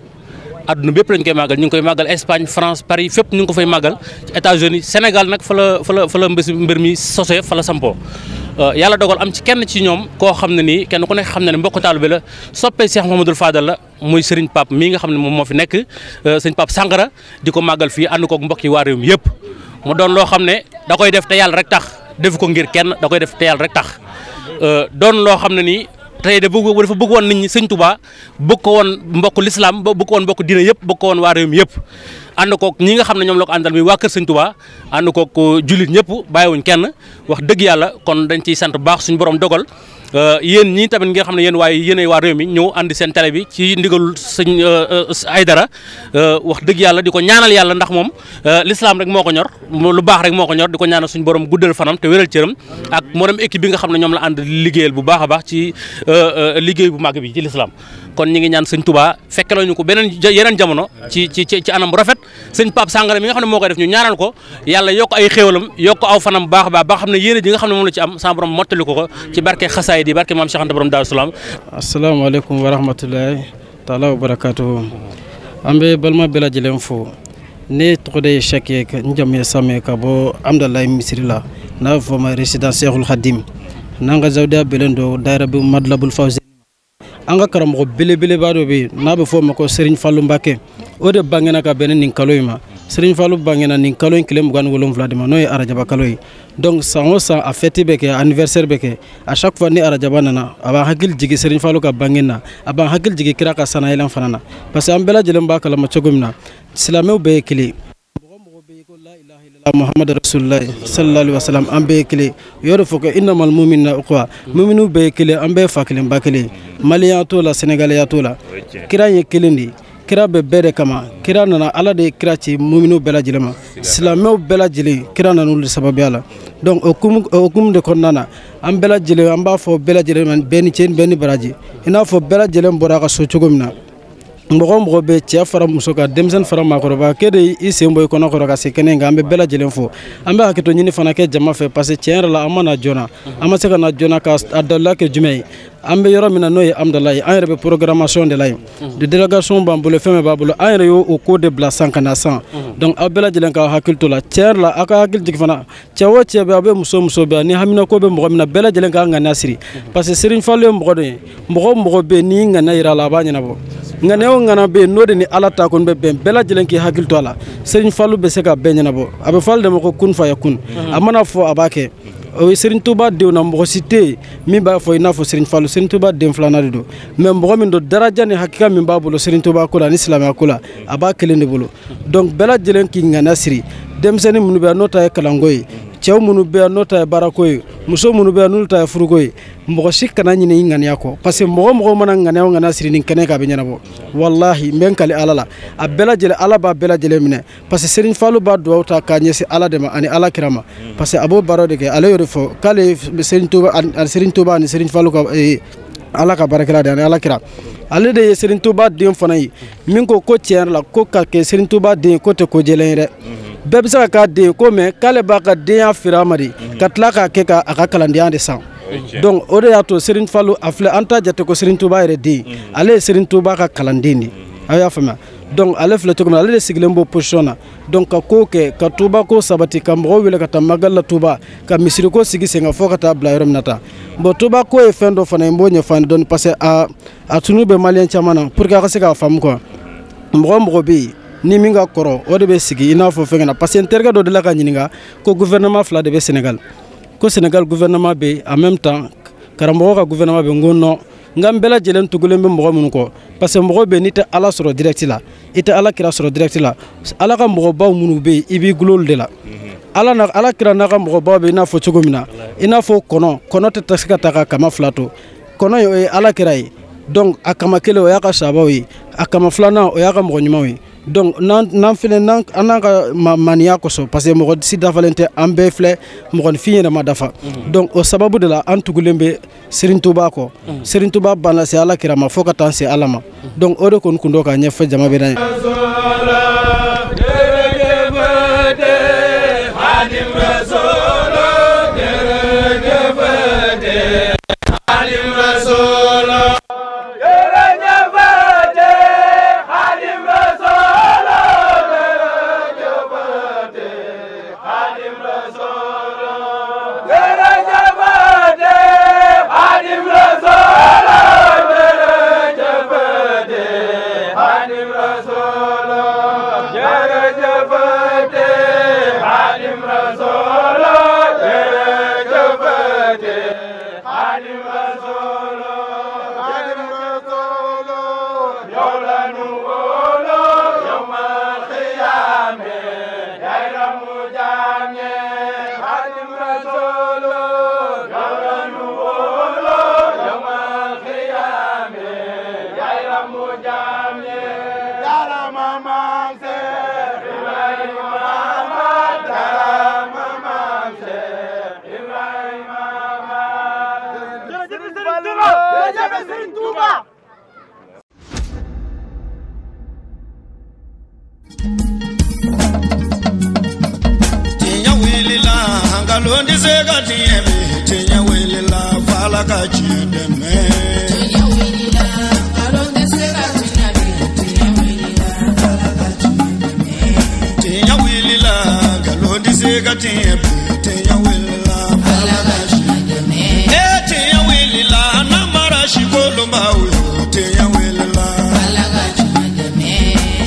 Adduna bépp lañ koy màggal ñu ngi koy màggal Espagne France Paris fépp ñu ngi ko fay màggal ci États-Unis Sénégal nag fa la mbir mi sosee fa la sampoo. Yàlla dogal am ci kenn ci ñoom koo xam ne nii kenn ku nekk xam ne ne mbokk taalibe la soppee Cheikh Mouhamadoul Fadal la muy Serigne Pape mii nga xam ne moom moo fi nekk Serigne Pape Sangara di ko màggal fii ànd koog mbokk yi waa réew mi yëpp. Mu doon loo xam ne da koy def te yàlla rek tax def ko ngir kenn da koy def te yàlla rek tax doon loo xam ne nii. Tey de dafa bëgg woon nit ñi Sëñ Tuubaa bëgg ko woon mbokk lislaam bëgg ko woon mbokk diine yëpp bëgg ko woon waa réew mi yëpp ànd koog ñi nga xam ne ñoom la ko àndal muy waa kër Sëñ Tuubaa ànd koog jullit ñëpp bàyyiwuñ kenn wax dëgg yàlla kon dañ ciy sant bu baax suñu borom dogal yéen ñii tamit nga xam ne yéen waaye yéenay waa réew mi ñëw ànd seen télé bi ci ndigalul Sëñ Aydara wax dëgg yàlla di ko ñaanal yàlla ndax moom lislaam rek moo ko ñor lu baax rek moo ko ñor di ko ñaanal suñu borom guddal fanam te wéral cëram ak mboolem équipe bi nga xam ne ñoom la ànd liggéeyal bu baax a baax ci liggéey bu màgg bi ci lislaam. Kon ñi ngi ñaan Sëñ Tuubaa fekkeloo ñu ko beneen yeneen jamono ci ci ci anam bu rafet Sëñ Pape Sangara mi nga xam ne moo koy def ñu ñaanal ko yàlla yokk ay xéewalam yokk aw fanam baax a baax ba xam ne yéene ji nga xam ne moom la ci am sa borom mottali ko ci barke xasaay di barke Maam Cheikh Anta borom Daaru Salaam. Asalaamaaleykum wa rahmatullahi taala wa barakatuhu. An bɛ balima bɛɛ lajɛlen fo. Ne tɔgɔ de ye Sɛki ye, n jamu ye Same ka bɔ Amdalayi misiri la n'a bɛ fɔ o ma résidence Cheikhul Khadim n'an ka zawudiya bɛlen don daayira bi Madlabul Fawzeyni. An ka karamɔgɔ belebeleba dɔ bɛ yen n'a bɛ fɔ o ma ko Serigne Fallou Mbacké o de bangena ka bɛn nin kalo in ma. Serigne Fallou bangena nin kalo in tile 27 de ma n'o ye arajaba kalo ye. Donc san o san a fête bɛ kɛ anniversaire bɛ kɛ à chaque fois ni arajaba nana a b'an hakili jigin Serigne Fallou ka bange na a b'an hakili jigin kira ka sanayɛlɛn fana na parce que an bɛɛ lajɛlen b'a kalama cogo min na silamɛw bɛɛ ye kelen. Muhammad Rasulullah sallallahu alaihi wasallam an bɛɛ ye kelen u y'o de fɔ ko innamal mu'minuna ukhwa muminu bɛɛ ye kelen an bɛɛ ye fa kelen ba kelen maliyɛn t'o la sénégalais t'o la kira ye kelen de ye kira bɛ bɛɛ de kama kira nana ala de ye kira ci muminu bɛɛ lajɛlen ma silamɛw bɛɛ lajɛlen kira nana olu sababuya la donc o hukumu de kɔnɔna na an bɛɛ lajɛlen an b'a fɔ bɛɛ lajɛlen ma bɛɛ ni ce bɛɛ ni baraji i n'a fɔ bɛɛ lajɛlen bɔra a ka so cogo min na. Mɔgɔ mɔgɔ bɛ cɛ fara muso kan denmisɛnnin fara maakɔrɔba k'e de i sen bɔ i kɔnɔ kɔrɔ ka se kɛnɛ in kan an bɛ bɛɛ lajɛlen fo an bɛ hakɛto ɲini fana kɛ jama fɛ parce que tiɲɛ yɛrɛ la an ma na joona an ma se ka na joona ka a dalila kɛ jumɛn ye an bɛ yɔrɔ min na n'o ye Amdalayi an yɛrɛ bɛ programmation de la yen de délégation b'an bolo fɛn bɛɛ b'a bolo an yɛrɛ y'o ko de bila san ka na san donc aw bɛɛ lajɛlen ka hakili to la tiɲɛ yɛrɛ la aw ka hakili jigin fana cɛ o cɛ bɛ aw bɛ muso muso bɛ ni haminako bɛ mɔgɔ min na bɛɛ lajɛlen k'an ŋaniya siri parce que Serigne Fallou ye mɔgɔ dɔ ye mɔgɔ o mɔgɔ bɛ yen n'i ŋaniya yira a la a b'a ɲɛnabɔ ŋaniya o ŋana bɛ yen n'o de ni ala ta kɔni bɛ bɛn bɛɛ lajɛlen k'i hakili to a la Serigne Fallou bɛ se ka bɛɛ ɲɛnabɔ a bɛ fɔ ale de ma ko kun fa ya kun a mana fɔ a b'a kɛ o ye Serigne Touba denw na mɔgɔ si tɛ yen min b'a fɔ i n'a fɔ Serigne Fallou Serigne Touba den filanan de don mais mɔgɔ min don daraja ni hakika min b'a bolo Serigne Touba ko la ani silamɛya ko la a b'a kelen de bolo donc bɛɛ lajɛlen k'i ŋaniya siri denmisɛnnin minnu bɛ yan n'o ta ye kalanko ye Cɛw minnu bɛ yan n'o ta ye baarako ye, muso minnu bɛ yan n'olu ta ye furuko ye, mɔgɔ si kana ɲinɛ i ŋaniya kɔ, parce que mɔgɔ mɔgɔ mana ŋaniya o ŋaniya siri nin kɛnɛ kan, a bɛ ɲɛnabɔ. Walahi, n bɛ n kali Ala la, a bɛɛ lajɛlen, Ala b'a bɛɛ lajɛlen minɛ, parce que Serigne Fallou b'a dugawu ta k'a ɲɛsin Ala de ma ani Ala kira ma, parce que a b'o baaraw de kɛ. Ale y'o de fɔ k'ale ye Serigne Touba ani Serigne Touba ani Serigne Fallou ka Ala ka baarakɛla de ani Ala kira. Ale de ye Serigne Touba den fana ye, min ko ko tiɲɛ yɛrɛ la, ko ka kɛ Serigne Touba den ye, ko tɛ ko jɛlen ye dɛ. Bɛɛ bɛ se ka k'a den ye ko, mais k'ale b'a ka denya feere a ma de, ka tila k'a kɛ ka a ka kalandenya de san. Donc o de y'a to Serigne Fallou a filɛ, an t'a jate ko Serigne Touba yɛrɛ den, ale ye Serigne Touba ka kalanden de. Aw y'a faamuya? Donc ale filɛ cogo min na, ale de sigilen b'o position na. Donc ka ko kɛ ka Touba ko sabati, ka mɔgɔw wele ka taa magali la Touba, ka misiri ko sigi sen kan fo ka taa bila yɔrɔ min na tan. Bon, Touba ko ye fɛn dɔ fana ye, n b'o ɲɛfɔ an ye dɔɔni, parce que a tunu bɛ maliyɛn caman na, pour que a ka se k'a faamu quoi. Mɔgɔ mɔgɔ bɛ yen ni min ka kɔrɔ, o de bɛ sigi i n'a fɔ fɛnkɛ na, parce que n terikɛ dɔ delila ka ɲininka ko gouvernement fila de bɛ Sénégal, ko Sénégal gouvernement bɛ yen, en même temps karamɔgɔ ka gouvernement bɛ yen. N ko non, n ka n bɛɛ lajɛlen tugulen bɛ mɔgɔ minnu kɔ, parce que mɔgɔ bɛ yen, n'i tɛ Ala sɔrɔ direct la, i tɛ Ala kira sɔrɔ direct la, Ala ka mɔgɔbaw minnu bɛ yen, i b'i gulo olu de la. Ala na Ala kira n'a ka mɔgɔbaw bɛ i n'a fɔ cogo min na, i n'a fɔ kɔnɔ, kɔnɔ tɛ se ka taa ka kama fila to. Kɔnɔ ye, o ye Ala kira ye. Donc a kama kelen, o y'a ka sabaw ye, a kama filanan, o y'a ka mɔgɔ ɲumanw ye. Donc n'an filɛ, n'an an n'an ka maniya kosɔn, parce que mɔgɔ si dafalen tɛ, an bɛɛ filɛ, mɔgɔninfin yɛrɛ ma dafa. Donc o sababu de la, an tugulen bɛ Serigne Touba kɔ. Serigne Touba banna se Ala kira ma fo ka taa se Ala ma. Donc o de kɔni kun don k'a ɲɛfɔ jama bɛ na ye. Tiɲɛ wulila, nkalon tɛ se ka tiɲɛ bi. Tiɲɛ wulila, f'Ala ka tiɲɛ dɛmɛ. Tiɲɛ wulila, nkalon tɛ se ka tiɲɛ bi. Tiɲɛ wulila, f'Ala ka tiɲɛ dɛmɛ. Tiɲɛ wulila, nkalon tɛ se ka tiɲɛ bi. Tiɲɛ wulila, f'Ala ka tiɲɛ dɛmɛ. Ee, tiɲɛ wulila, namara si kolonbaw ye. Tiɲɛ wulila, f'Ala ka tiɲɛ dɛmɛ.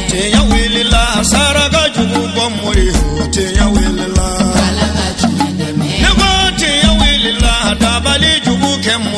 Tiɲɛ wulila, saraka jugu bɔ mori ye. Tiɲɛ wulila, f'Ala ka tiɲɛ dɛmɛ. Ne ko tiɲɛ wulila, dabali jugu kɛ mori.